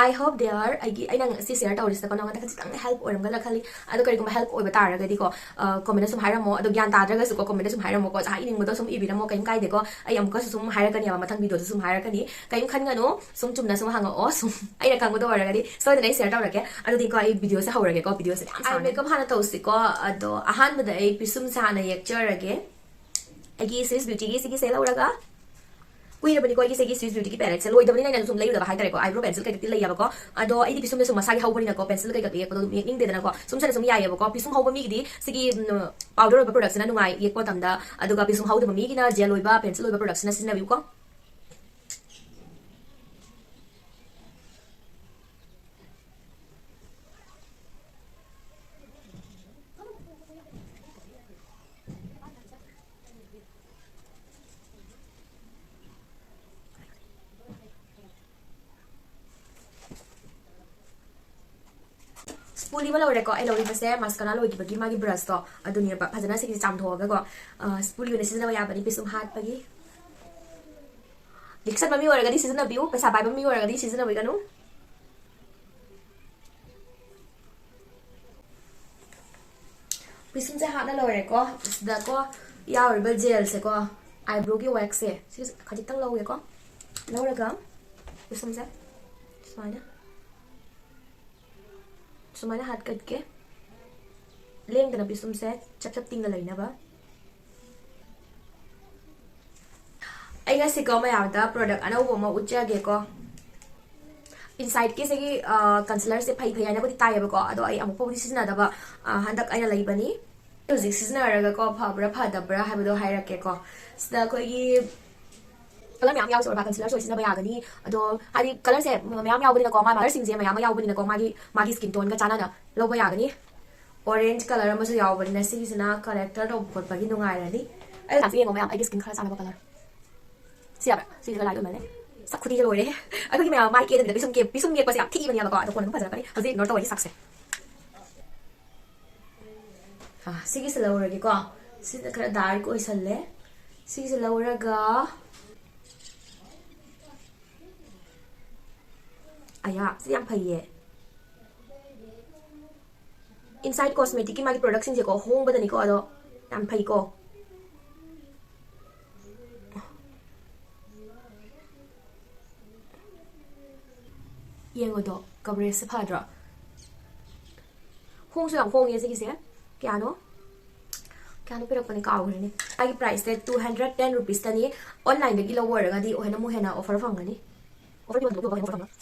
I hope they are ꯑꯩꯒꯤ ꯑꯩꯅ ꯁꯤ ꯁꯤꯌꯔ ꯇꯧꯔꯤꯁꯤꯗꯀꯣ ꯅꯉꯣꯟꯗ ꯈꯖꯤꯛꯇꯪ ꯍꯦꯜꯞ ꯑꯣꯏꯔꯝꯒꯗ꯭ꯔꯥ ꯈꯜꯂꯤ꯫ ꯑꯗꯣ ꯀꯔꯤꯒꯨꯝꯕ ꯍꯦꯜꯞ ꯑꯣꯏꯕ ꯇꯥꯔꯒꯗꯤꯀꯣ ꯀꯣꯃꯦꯟꯗ ꯁꯨꯝ ꯍꯥꯏꯔꯝꯃꯣ꯫ ꯑꯗꯣ ꯒ꯭ꯌꯥꯟ ꯇꯥꯗ꯭ꯔꯒꯁꯨꯀꯣ ꯀꯣꯃꯦꯟꯗ ꯁꯨꯝ ꯍꯥꯏꯔꯝꯃꯣꯀꯣ꯫ ꯍꯥꯏꯅꯤꯡꯕꯗꯣ ꯁꯨꯝ ꯏꯕꯤꯔꯝꯃꯣ, ꯀꯩꯝ ꯀꯥꯏꯗꯦꯀꯣ꯫ ꯑꯩ ꯑꯃꯨꯛꯀꯁꯨ ꯁꯨꯝ ꯍꯥꯏꯔꯛꯀꯅꯦꯕ, ꯃꯊꯪ ꯚꯤꯗꯤꯑꯣꯗꯁꯨ ꯁꯨꯝ ꯍꯥꯏꯔꯛꯀꯅꯤ꯫ ꯀꯔꯤꯝ ꯈꯟꯒꯅꯨ, ꯁꯨꯝ ꯆꯨꯝꯅ ꯁꯨꯝ ꯍꯪꯉꯛꯑꯣ꯫ ꯁꯨꯝ ꯑꯩꯅ ꯈꯪꯕꯗꯣ ꯑꯣꯏꯔꯒꯗꯤ ꯁꯣꯏꯗꯅ ꯑꯩ ꯁꯤꯌꯔ ꯇꯧꯔꯛꯀꯦ꯫ ꯑꯗꯨꯗꯤꯀꯣ ꯑꯩ ꯚꯤꯗꯤꯑꯣꯁꯦ ꯍꯧꯔꯒꯦꯀꯣ꯫ ꯚꯤꯗꯤꯑꯣꯁꯦ ꯌꯥꯝ ꯁꯥꯡꯉꯦ꯫ ꯃꯦꯀꯞ ꯍꯥꯟꯅ ꯇꯧꯁꯤꯀꯣ꯫ ꯑꯗꯣ ꯑꯍꯥꯟꯕꯗ ꯑꯩ ꯄꯤꯁꯨꯝꯁꯦ ꯍꯥꯟꯅ ꯌꯦꯛꯆꯔꯒꯦ꯫ ꯑꯩꯒꯤ ꯁ꯭ꯋꯤꯁ ꯕ꯭ꯌꯨꯇꯤꯒꯤ ꯁꯤꯒꯤꯁꯦ ꯂꯧꯔꯒ ꯀꯨꯏꯔꯕꯅꯤꯀꯣ ꯑꯩꯒꯤ ꯁꯤꯒꯤ ꯁ꯭ꯋꯤꯁ ꯕ꯭ꯌꯨꯇꯤꯒꯤ ꯄꯦꯂꯦꯠꯁꯦ ꯂꯣꯏꯗꯕꯅꯤꯅ ꯑꯩꯅ ꯁꯨꯝ ꯂꯩꯔꯨꯗꯕ ꯍꯥꯏꯇꯥꯔꯦꯀꯣ꯫ ꯑꯥꯏꯕ꯭ꯔꯣ ꯄꯦꯟꯁꯤꯜ ꯀꯩꯀꯩꯗꯤ ꯂꯩꯌꯦꯕꯀꯣ꯫ ꯑꯗꯣ ꯑꯩꯗꯤ ꯄꯤꯁꯨꯝꯗ ꯁꯨꯝ ꯃꯁꯥꯒꯤ ꯍꯧꯕꯅꯤꯅꯀꯣ ꯄꯦꯟꯁꯤꯜ ꯀꯩꯀꯩ ꯌꯦꯛꯄꯗꯣ ꯑꯗꯨꯝ ꯌꯦꯛꯅꯤꯡꯗꯦꯗꯅꯀꯣ꯫ ꯁꯨꯝꯁꯤꯅ ꯁꯨꯝ ꯌꯥꯏꯌꯦꯕꯀꯣ꯫ ꯄꯤꯁꯨꯝ ꯍꯧꯕ ꯃꯤꯒꯤꯗꯤ ꯁꯤꯒꯤ ꯄꯥꯎꯗꯔ ꯑꯣꯏꯕ ꯄ꯭ꯔꯣꯗꯛꯁꯤꯅ ꯅꯨꯡꯉꯥꯏ ꯌꯦꯛꯄ ꯃꯇꯝꯗ꯫ ꯑꯗꯨꯒ ꯄꯤꯁꯨꯝ ꯍꯧꯗꯕ ꯃꯤꯒꯤꯅ ꯖꯦꯜ ꯑꯣꯏꯕ ꯄꯦꯟꯁꯤꯜ ꯑꯣꯏꯕ ꯄ꯭ꯔꯣꯗꯛꯁꯤꯅ ꯁꯤꯖꯤꯟꯅꯕꯤꯌꯨꯀꯣ꯫ ꯁ꯭ꯄꯨꯂꯤ ꯑꯃ ꯂꯧꯔꯦꯀꯣ꯫ ꯑꯩ ꯂꯧꯔꯤꯕꯁꯦ ꯃꯥꯁꯀꯥꯔꯥ ꯂꯣꯏꯈꯤꯕꯒꯤ ꯃꯥꯒꯤ ꯕ꯭ꯔꯁꯇꯣ ꯑꯗꯨꯅꯦꯕ꯫ ꯐꯖꯅ ꯁꯤꯒꯤꯁꯦ ꯆꯥꯝꯊꯣꯛꯑꯒꯀꯣ, ꯑ, ꯁ꯭ꯄꯨꯂꯤ ꯑꯣꯏꯅ ꯁꯤꯖꯤꯟꯅꯕ ꯌꯥꯕꯅꯤ ꯄꯤꯁꯨꯝ ꯍꯥꯠꯄꯒꯤ꯫ ꯂꯤꯛꯁꯟꯕ ꯃꯤ ꯑꯣꯏꯔꯒꯗꯤ ꯁꯤꯖꯤꯟꯅꯕꯤꯌꯨ, ꯄꯩꯁꯥ ꯄꯥꯏꯕ ꯃꯤ ꯑꯣꯏꯔꯒꯗꯤ ꯁꯤꯖꯤꯟꯅꯕꯤꯒꯅꯨ꯫ ꯄꯤꯁꯨꯝꯁꯦ ꯍꯥꯠꯅ ꯂꯣꯏꯔꯦꯀꯣ꯫ ꯁꯤꯗꯀꯣ ꯌꯥꯎꯔꯤꯕ ꯖꯦꯜꯁꯦꯀꯣ, ꯑꯥꯏꯕ꯭ꯔꯣꯒꯤ ꯋꯦꯛꯁꯁꯦ ꯁꯤꯁꯦ ꯈꯖꯤꯛꯇꯪ ꯂꯧꯒꯦꯀꯣ꯫ ꯂꯧꯔꯒ ꯄꯤꯁꯨꯝꯁꯦ ꯁꯨꯃꯥꯏꯅ ꯁꯨꯃꯥꯏꯅ ꯍꯥꯠꯀꯠꯀꯦ꯫ ꯂꯦꯡꯗꯅ ꯄꯤꯁꯨꯝꯁꯦ ꯆꯞ ꯆꯞ ꯇꯤꯡꯅ ꯂꯩꯅꯕ꯫ ꯑꯩ ꯉꯁꯤꯀꯣ ꯃꯌꯥꯝꯗ ꯄ꯭ꯔꯣꯗꯛ ꯑꯅꯧꯕ ꯑꯃ ꯎꯠꯆꯒꯦꯀꯣ꯫ ꯏꯟꯁꯥꯏꯠꯀꯤ ꯁꯤꯒꯤ, ꯑ, ꯀꯟꯁꯤꯂꯔꯁꯦ ꯐꯩ ꯐꯩ ꯍꯥꯏꯅꯕꯨꯗꯤ ꯇꯥꯏꯌꯦꯕꯀꯣ, ꯑꯗꯣ ꯑꯩ ꯑꯃꯨꯛꯐꯥꯎꯕꯗꯤ ꯁꯤꯖꯤꯟꯅꯗꯕ, ꯑ, ꯍꯟꯗꯛ ꯑꯩꯅ ꯂꯩꯕꯅꯤ꯫ ꯍꯧꯖꯤꯛ ꯁꯤꯖꯤꯟꯅꯔꯒꯀꯣ ꯐꯕ꯭ꯔꯥ ꯐꯗꯕ꯭ꯔꯥ ꯍꯥꯏꯕꯗꯣ ꯍꯥꯏꯔꯛꯀꯦꯀꯣ꯫ ꯁꯤꯗ ꯑꯩꯈꯣꯏꯒꯤ ꯀꯂꯔ ꯃꯌꯥꯝ ꯌꯥꯎꯁꯦ ꯑꯣꯏꯕ ꯀꯟꯁꯤꯂꯔꯁꯨ ꯑꯣꯏ ꯁꯤꯖꯤꯟꯅꯕ ꯌꯥꯒꯅꯤ꯫ ꯑꯗꯣ ꯍꯥꯏꯗꯤ ꯀꯂꯔꯁꯦ ꯃꯌꯥꯝ ꯌꯥꯎꯕꯅꯤꯅꯀꯣ, ꯃꯥ ꯀꯂꯔꯁꯤꯡꯁꯦ ꯃꯌꯥꯝ ꯑꯃ ꯌꯥꯎꯕꯅꯤꯅꯀꯣ, ꯃꯥꯒꯤ, ꯃꯥꯒꯤ ꯁ꯭ꯀꯤꯟ ꯇꯣꯟꯒ ꯆꯥꯟꯅꯅ ꯂꯧꯕ ꯌꯥꯒꯅꯤ꯫ ꯑꯣꯔꯦꯟꯖ ꯀꯂꯔ ꯑꯃꯁꯨ ꯌꯥꯎꯕꯅꯤꯅ ꯁꯤꯒꯤꯁꯤꯅ ꯀꯔꯦꯛꯇꯔ ꯇꯧꯕ ꯈꯣꯠꯄꯒꯤ ꯅꯨꯡꯉꯥꯏꯔꯅꯤ꯫ ꯑꯩ ꯌꯦꯡꯉꯣ ꯃꯌꯥꯝ, ꯑꯩꯒꯤ ꯁ꯭ꯀꯤꯟ ꯈꯔ ꯆꯥꯟꯅꯕ ꯀꯂꯔ꯫ ꯁꯤ ꯌꯥꯕ꯭ꯔꯥ? ꯁꯤꯁꯤꯒ ꯂꯥꯏꯠ ꯑꯣꯏꯃꯜꯂꯦ꯫ ꯁꯛ ꯈꯨꯊꯤꯁꯦ ꯂꯣꯏꯔꯦ꯫ ꯑꯩꯈꯣꯏꯒꯤ ꯃꯌꯥꯝ ꯃꯥꯏ ꯀꯦꯗꯕꯤꯗ ꯄꯤꯁꯨꯝ ꯀꯦ-, ꯄꯤꯁꯨꯝ ꯌꯦꯛꯄꯁꯦ ꯌꯥꯝ ꯊꯤꯕꯅꯦꯕꯀꯣ꯫ ꯑꯗꯣ ꯀꯣꯟꯅ ꯑꯗꯨꯝ ꯐꯖꯔꯛꯀꯅꯤ꯫ ꯍꯧꯖꯤꯛ ꯏꯒꯅꯣꯔ ꯇꯧꯔꯒꯦ ꯁꯛꯁꯦ꯫ ꯑꯥ, ꯁꯤꯒꯤꯁꯦ ꯂꯧꯔꯒꯦꯀꯣ꯫ ꯁꯤꯅ ꯈꯔ ꯗꯥꯔꯛ ꯑꯣꯏꯁꯜꯂꯦ꯫ ꯁꯤꯒꯤꯁꯦ ꯂꯧꯔꯒ ꯑꯌꯥ, ꯁꯤ ꯌꯥꯝ ꯐꯩꯌꯦ꯫ Inside Cosmetic ꯀꯤ ꯃꯥꯒꯤ product ꯁꯤꯡꯁꯦꯀꯣ, ꯍꯣꯡꯕꯗꯅꯤꯀꯣ, ꯑꯗꯣ ꯌꯥꯝ ꯐꯩꯀꯣ꯫ ꯌꯦꯡꯉꯣꯗꯣ, coverage ꯁꯦ ꯐꯗ꯭ꯔꯣ? ꯍꯣꯡꯁꯨ ꯌꯥꯝ ꯍꯣꯡꯉꯦ ꯁꯤꯒꯤꯁꯦ꯫ ꯀꯌꯥꯅꯣ? ꯀꯌꯥꯅꯣ ꯄꯤꯔꯛꯄꯅꯦ, ꯀꯥꯎꯈ꯭ꯔꯦꯅꯦ꯫ ꯑꯩꯒꯤ price ꯁꯦ two hundred ten rupees ꯇꯅꯤ꯫ Online ꯗꯒꯤ ꯂꯧꯕ ꯑꯣꯏꯔꯒꯗꯤ ꯍꯦꯟꯅ, ꯑꯃꯨꯛ ꯍꯦꯟꯅ offer ꯐꯪꯒꯅꯤ꯫ Offer ꯄꯤꯕ ꯃꯇꯝꯗ offer ꯐꯪꯒꯅꯤ꯫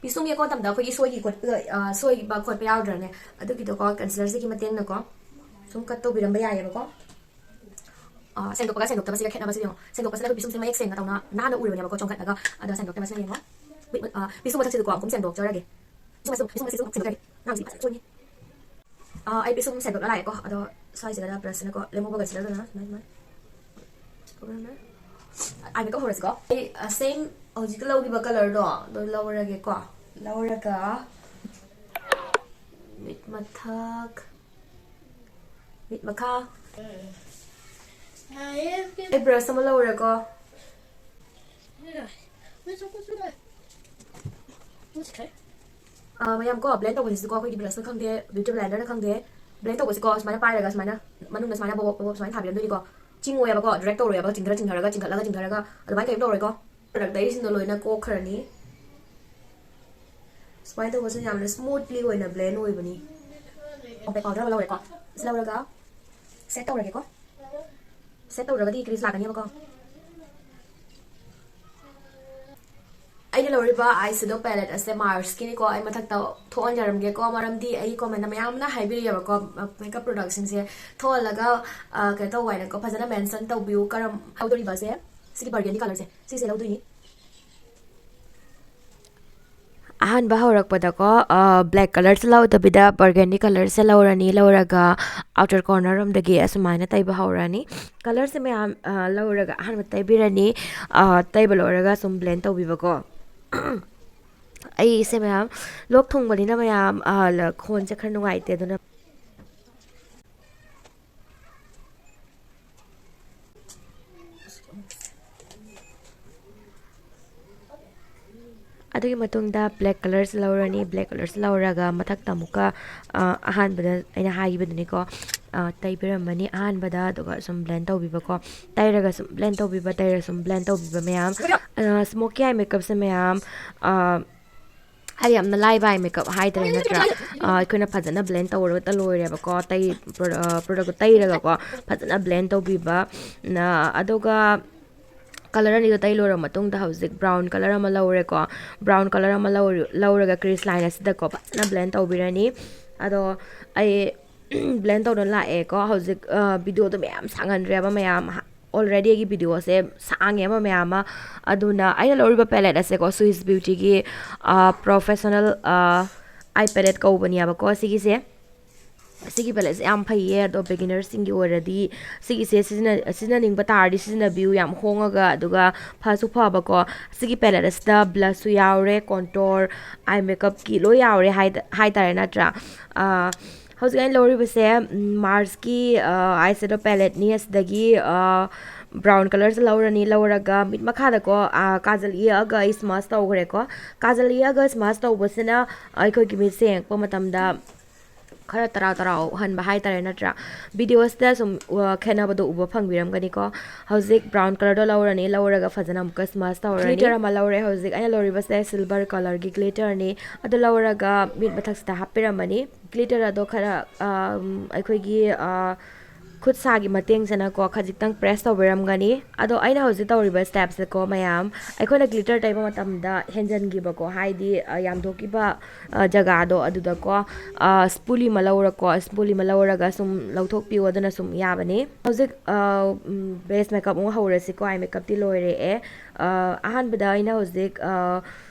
ꯄꯤꯁꯨꯝ ꯌꯦꯛꯄ ꯃꯇꯝꯗ ꯑꯩꯈꯣꯏꯒꯤ ꯁꯣꯏꯈꯤ ꯈꯣꯠꯄ, ꯑ, ꯁꯣꯏꯕ ꯈꯣꯠꯄ ꯌꯥꯎꯗ꯭ꯔꯅꯦ? ꯑꯗꯨꯒꯤꯗꯣꯀꯣ, concealer ꯁꯤꯒꯤ ꯃꯇꯦꯡꯅꯀꯣ ꯁꯨꯝ cut ꯇꯧꯕꯤꯔꯝꯕ ꯌꯥꯏꯌꯦꯕꯀꯣ꯫ ꯑ, ꯁꯦꯡꯗꯣꯛꯄꯒ ꯁꯦꯡꯗꯣꯛꯇꯕꯁꯤꯒ ꯈꯦꯠꯅꯕꯁꯦ ꯌꯦꯡꯉꯣ꯫ ꯁꯦꯡꯗꯣꯛꯄꯁꯤꯅ ꯑꯩꯈꯣꯏ ꯄꯤꯁꯨꯝꯁꯦ ꯃꯌꯦꯛ ꯁꯦꯡꯅ ꯇꯧꯅ ꯅꯥꯟꯅ ꯎꯔꯕꯅꯦꯕꯀꯣ, ꯆꯣꯡꯈꯠꯂꯒ꯫ ꯑꯗꯣ ꯁꯦꯡꯗꯣꯛꯇꯕꯁꯤꯅ ꯌꯦꯡꯉꯣ꯫ ꯋꯤꯠ, ꯑ, ꯄꯤꯁꯨꯝ ꯃꯊꯛꯁꯤꯗꯀꯣ ꯑꯃꯨꯛ ꯁꯦꯡꯗꯣꯛꯆꯔꯒꯦ꯫ ꯄꯤꯁꯨꯝ, ꯄꯤꯁꯨꯝ ꯃꯊꯛꯁꯤꯁꯨ ꯑꯃꯨꯛ ꯁꯦꯡꯗꯣꯛꯆꯔꯒꯦ꯫ ꯑꯉꯥꯡꯁꯤ ꯐꯖꯅ ꯆꯣꯡꯉꯤ꯫ ꯑ, ꯑꯩ ꯄꯤꯁꯨꯝ ꯁꯦꯡꯗꯣꯛꯅ ꯂꯥꯛꯑꯦꯀꯣ꯫ ꯑꯗꯣ ꯁ꯭ꯋꯥꯏꯁꯤꯗꯒ brush ꯁꯤꯅꯀꯣ ꯂꯦꯃꯣ concealer ꯗꯨꯅ ꯁꯨꯃꯥꯏ ꯁꯨꯃꯥꯏ ꯇꯧꯔꯝꯃꯦ꯫ Eye makeup ꯍꯧꯔꯁꯤꯀꯣ꯫ ꯑꯩ, ꯑ, same ꯍꯧꯖꯤꯛꯇ ꯂꯧꯈꯤꯕ colour ꯗꯣ ꯑꯗꯨ ꯂꯧꯔꯒꯦꯀꯣ꯫ ꯂꯧꯔꯒ ꯃꯤꯠ ꯃꯊꯛ, ꯃꯤꯠ ꯃꯈꯥ꯫ ꯑꯩ brush ꯑꯃ ꯂꯧꯔꯦꯀꯣ꯫ ꯑꯥ, ꯃꯌꯥꯝ ꯀꯣ, blend ꯇꯧꯕꯁꯤꯁꯨꯀꯣ, ꯑꯩꯈꯣꯏꯒꯤ brush ꯅ ꯈꯪꯗꯦ, beauty blender ꯅ ꯈꯪꯗꯦ, blend ꯇꯧꯕꯁꯤꯀꯣ, ꯁꯨꯃꯥꯏꯅ ꯄꯥꯏꯔꯒ ꯁꯨꯃꯥꯏꯅ ꯃꯅꯨꯡꯗ ꯁꯨꯃꯥꯏꯅ ꯕꯣꯕꯣꯛ ꯕꯣꯕꯣꯛ ꯁꯨꯃꯥꯏꯅ ꯊꯥꯕꯤꯔꯝꯗꯣꯏꯅꯤꯀꯣ꯫ ꯆꯤꯡꯉꯣꯏꯕꯀꯣ, drag ꯇꯧꯔꯣꯏꯕ, ꯆꯤꯡꯊꯔ ꯆꯤꯡꯊꯔꯒ, ꯆꯤꯡꯈꯠꯂꯒ ꯆꯤꯡꯊꯔꯒ ꯑꯗꯨꯃꯥꯏꯅ ꯀꯩꯝ ꯇꯧꯔꯣꯏꯀꯣ꯫ Product ꯇꯩꯔꯤꯁꯤꯡꯗꯣ ꯂꯣꯏꯅ ꯀꯣꯛꯈ꯭ꯔꯅꯤ꯫ ꯁꯨꯃꯥꯏꯅ ꯇꯧꯕꯁꯤꯅ ꯌꯥꯝꯅ smoothly ꯑꯣꯏꯅ blend ꯑꯣꯏꯕꯅꯤ꯫ Compact powder ꯑꯃ ꯂꯧꯔꯦꯀꯣ꯫ ꯁꯤ ꯂꯧꯔꯒ set ꯇꯧꯔꯒꯦꯀꯣ꯫ Set ꯇꯧꯔꯒꯗꯤ crease ꯂꯥꯛꯀꯅꯦꯕꯀꯣ꯫ ꯑꯩꯅ ꯂꯧꯔꯤꯕ eyeshadow palette ꯑꯁꯦ Mars ꯀꯤꯅꯤꯀꯣ꯫ ꯑꯩ ꯃꯊꯛꯇ ꯊꯣꯛꯍꯟꯖꯔꯝꯒꯦꯀꯣ, ꯃꯔꯝꯗꯤ ꯑꯩꯒꯤ comment ꯇ ꯃꯌꯥꯝ ꯑꯃꯅ ꯍꯥꯏꯕꯤꯔꯛꯑꯦꯕꯀꯣ, makeup product ꯁꯤꯡꯁꯦ ꯊꯣꯛꯍꯜꯂꯒ, ꯑ, ꯀꯩꯅꯣ ꯇꯧꯕ ꯍꯥꯏꯅꯀꯣ, ꯐꯖꯅ mention ꯇꯧꯕꯤꯌꯨ꯫ ꯀꯔꯝ ꯂꯧꯗꯣꯔꯤꯕꯁꯦ? ꯁꯤꯒꯤ burgundy colour ꯁꯦ, ꯁꯤꯁꯦ ꯂꯧꯗꯣꯏꯅꯤ꯫ ꯑꯍꯥꯟꯕ ꯍꯧꯔꯛꯄꯗꯀꯣ, ꯑ, black colour ꯁꯦ ꯂꯧꯗꯕꯤꯗ burgundy colour ꯁꯦ ꯂꯧꯔꯅꯤ꯫ ꯂꯧꯔꯒ outer corner ꯔꯣꯝꯗꯒꯤ ꯑꯁꯨꯃꯥꯏꯅ ꯇꯩꯕ ꯍꯧꯔꯅꯤ꯫ Colour ꯁꯦ ꯃꯌꯥꯝ, ꯑ, ꯂꯧꯔꯒ ꯑꯍꯥꯟꯕ ꯇꯩꯕꯤꯔꯅꯤ꯫ ꯑ, ꯇꯩꯕ ꯂꯣꯏꯔꯒ ꯁꯨꯝ blend ꯇꯧꯕꯤꯕꯀꯣ꯫ ꯑꯩꯁꯦ ꯃꯌꯥꯝ ꯂꯣꯛ ꯊꯨꯡꯕꯅꯤꯅ ꯃꯌꯥꯝ, ꯑ, ꯂ-, ꯈꯣꯟꯁꯦ ꯈꯔ ꯅꯨꯡꯉꯥꯏꯇꯦ, ꯑꯗꯨꯅ꯫ ꯑꯗꯨꯒꯤ ꯃꯇꯨꯡꯗ black colourꯁꯦ ꯂꯧꯔꯅꯤ꯫ Black colourꯁꯦ ꯂꯧꯔꯒ ꯃꯊꯛꯇ ꯑꯃꯨꯛꯀ, ꯑ, ꯑꯍꯥꯟꯕꯗ ꯑꯩꯅ ꯍꯥꯏꯈꯤꯕꯗꯨꯅꯤꯀꯣ, ꯑ, ꯇꯩꯕꯤꯔꯝꯃꯅꯤ ꯑꯍꯥꯟꯕꯗ, ꯑꯗꯨꯒ ꯁꯨꯝ blend ꯇꯧꯕꯤꯕꯀꯣ꯫ ꯇꯩꯔꯒ ꯁꯨꯝ blend ꯇꯧꯕꯤꯕ, ꯇꯩꯔꯒ ꯁꯨꯝ blend ꯇꯧꯕꯤꯕ ꯃꯌꯥꯝ꯫ ꯑ, smoky eye makeupꯁꯦ ꯃꯌꯥꯝ, ꯑ, ꯍꯥꯏꯗꯤ ꯌꯥꯝꯅ ꯂꯥꯏꯕ eye makeup ꯍꯥꯏꯇꯥꯔꯦ, ꯅꯠꯇ꯭ꯔꯥ? ꯑ, ꯑꯩꯈꯣꯏꯅ ꯐꯖꯅ blend ꯇꯧꯔꯒ ꯂꯣꯏꯔꯦꯕꯀꯣ꯫ ꯇꯩ-, ꯄ꯭ꯔꯣ-, ꯑ, productꯇꯣ ꯇꯩꯔꯒꯀꯣ ꯐꯖꯅ blend ꯇꯧꯕꯤꯕ꯫ ꯅ-, ꯑꯗꯨꯒ colour ꯑꯅꯤꯗꯣ ꯇꯩ ꯂꯣꯏꯔ ꯃꯇꯨꯡꯗ ꯍꯧꯖꯤꯛ brown colour ꯑꯃ ꯂꯧꯔꯦꯀꯣ꯫ Brown colour ꯑꯃ ꯂꯧꯔ-, ꯂꯧꯔꯒ crease line ꯑꯁꯤꯗꯀꯣ ꯐꯖꯅ blend ꯇꯧꯕꯤꯔꯅꯤ꯫ ꯑꯗꯣ ꯑꯩ blend ꯇꯧꯅ ꯂꯥꯛꯑꯦꯀꯣ꯫ ꯍꯧꯖꯤꯛ, ꯑ, videoꯗꯣ ꯃꯌꯥꯝ ꯁꯥꯡꯍꯟꯗ꯭ꯔꯦꯕ ꯃꯌꯥꯝ꯫ Already ꯑꯩꯒꯤ videoꯁꯦ ꯁꯥꯡꯉꯦꯕ ꯃꯌꯥꯝ ꯑꯃ꯫ ꯑꯗꯨꯅ ꯑꯩꯅ ꯂꯧꯔꯤꯕ palette ꯑꯁꯦꯀꯣ, Swiss Beautyꯒꯤ, ꯑ, professional, ꯑ, eye palette ꯀꯧꯕꯅꯦꯕꯀꯣ ꯁꯤꯒꯤꯁꯦ꯫ ꯁꯤꯒꯤ paletteꯁꯦ ꯌꯥꯝ ꯐꯩꯌꯦ꯫ ꯑꯗꯣ beginnerꯁꯤꯡꯒꯤ ꯑꯣꯏꯔꯗꯤ ꯁꯤꯒꯤꯁꯦ ꯁꯤꯖꯤꯟꯅ-, ꯁꯤꯖꯤꯟꯅꯅꯤꯡꯕ ꯇꯥꯔꯗꯤ ꯁꯤꯖꯤꯟꯅꯕꯤꯌꯨ꯫ ꯌꯥꯝ ꯍꯣꯡꯉꯒ, ꯑꯗꯨꯒ ꯐꯁꯨ ꯐꯕꯀꯣ꯫ ꯁꯤꯒꯤ palette ꯑꯁꯤꯗ blushꯁꯨ ꯌꯥꯎꯔꯦ, contour, eye makeupꯀꯤ ꯂꯣꯏ ꯌꯥꯎꯔꯦ ꯍꯥꯏ-, ꯍꯥꯏꯇꯥꯔꯦ, ꯅꯠꯇ꯭ꯔꯥ? ꯑ, ꯍꯧꯖꯤꯛ ꯑꯩꯅ ꯂꯧꯔꯤꯕꯁꯦ, ꯎꯝ, Marsꯀꯤ, ꯑ, eyeshadow paletteꯅꯤ꯫ ꯑꯁꯤꯗꯒꯤ, ꯑ, brown colourꯁꯦ ꯂꯧꯔꯅꯤ꯫ ꯂꯧꯔꯒ ꯃꯤꯠ ꯃꯈꯥꯗꯀꯣ, ꯑ, ꯀꯥꯖꯜ ꯌꯦꯛꯑꯒ ꯑꯩ smudge ꯇꯧꯈ꯭ꯔꯦꯀꯣ꯫ ꯀꯥꯖꯜ ꯌꯦꯛꯑꯒ smudge ꯇꯧꯕꯁꯤꯅ ꯑꯩꯈꯣꯏꯒꯤ ꯃꯤꯠꯁꯦ ꯌꯦꯡꯉꯛꯄ ꯃꯇꯝꯗ ꯈꯔ ꯇꯔꯥꯎ ꯇꯔꯥꯎ ꯎꯍꯟꯕ ꯍꯥꯏꯇꯥꯔꯦ, ꯅꯠꯇ꯭ꯔꯥ? Videoꯁꯤꯗ ꯁꯨꯝ, ꯑ, ꯈꯦꯠꯅꯕꯗꯣ ꯎꯕ ꯐꯪꯕꯤꯔꯝꯒꯅꯤꯀꯣ꯫ ꯍꯧꯖꯤꯛ brown colourꯗꯣ ꯂꯧꯔꯅꯤ, ꯂꯧꯔꯒ ꯐꯖꯅ ꯑꯃꯨꯛꯀ smudge ꯇꯧꯔꯅꯤ꯫ Glitter ꯑꯃ ꯂꯧꯔꯦ꯫ ꯍꯧꯖꯤꯛ ꯑꯩꯅ ꯂꯧꯔꯤꯕꯁꯦ silver colourꯒꯤ glitterꯅꯤ꯫ ꯑꯗꯨ ꯂꯧꯔꯒ ꯃꯤꯠ ꯃꯊꯛꯁꯤꯗ ꯍꯥꯞꯄꯤꯔꯝꯃꯅꯤ꯫ Glitter ꯑꯗꯣ ꯈꯔ, ꯑ, ꯎꯝ, ꯑꯩꯈꯣꯏꯒꯤ, ꯑ, ꯈꯨꯠ ꯁꯥꯒꯤ ꯃꯇꯦꯡꯁꯤꯅꯀꯣ ꯈꯖꯤꯛꯇꯪ press ꯇꯧꯕꯤꯔꯝꯒꯅꯤ꯫ ꯑꯗꯣ ꯑꯩꯅ ꯍꯧꯖꯤꯛ ꯇꯧꯔꯤꯕ stepꯁꯦꯀꯣ ꯃꯌꯥꯝ, ꯑꯩꯈꯣꯏꯅ glitter ꯇꯩꯕ ꯃꯇꯝꯗ ꯍꯦꯟꯖꯟꯈꯤꯕꯀꯣ, ꯍꯥꯏꯗꯤ, ꯑ, ꯌꯥꯝꯊꯣꯛꯈꯤꯕ, ꯑ, ꯖꯒꯥꯗꯣ ꯑꯗꯨꯗꯀꯣ, ꯑ, spoolie ꯑꯃ ꯂꯧꯔꯀꯣ, spoolie ꯑꯃ ꯂꯧꯔꯒ ꯁꯨꯝ ꯂꯧꯊꯣꯛꯄꯤꯌꯣ, ꯑꯗꯨꯅ ꯁꯨꯝ ꯌꯥꯕꯅꯤ꯫ ꯍꯧꯖꯤꯛ, ꯑ, ꯎꯝ, base makeup ꯑꯃꯨꯛ ꯍꯧꯔꯁꯤꯀꯣ, eye makeupꯇꯤ ꯂꯣꯏꯔꯦ꯫ ꯑ, ꯑꯍꯥꯟꯕꯗ ꯑꯩꯅ ꯍꯧꯖꯤꯛ, ꯑ,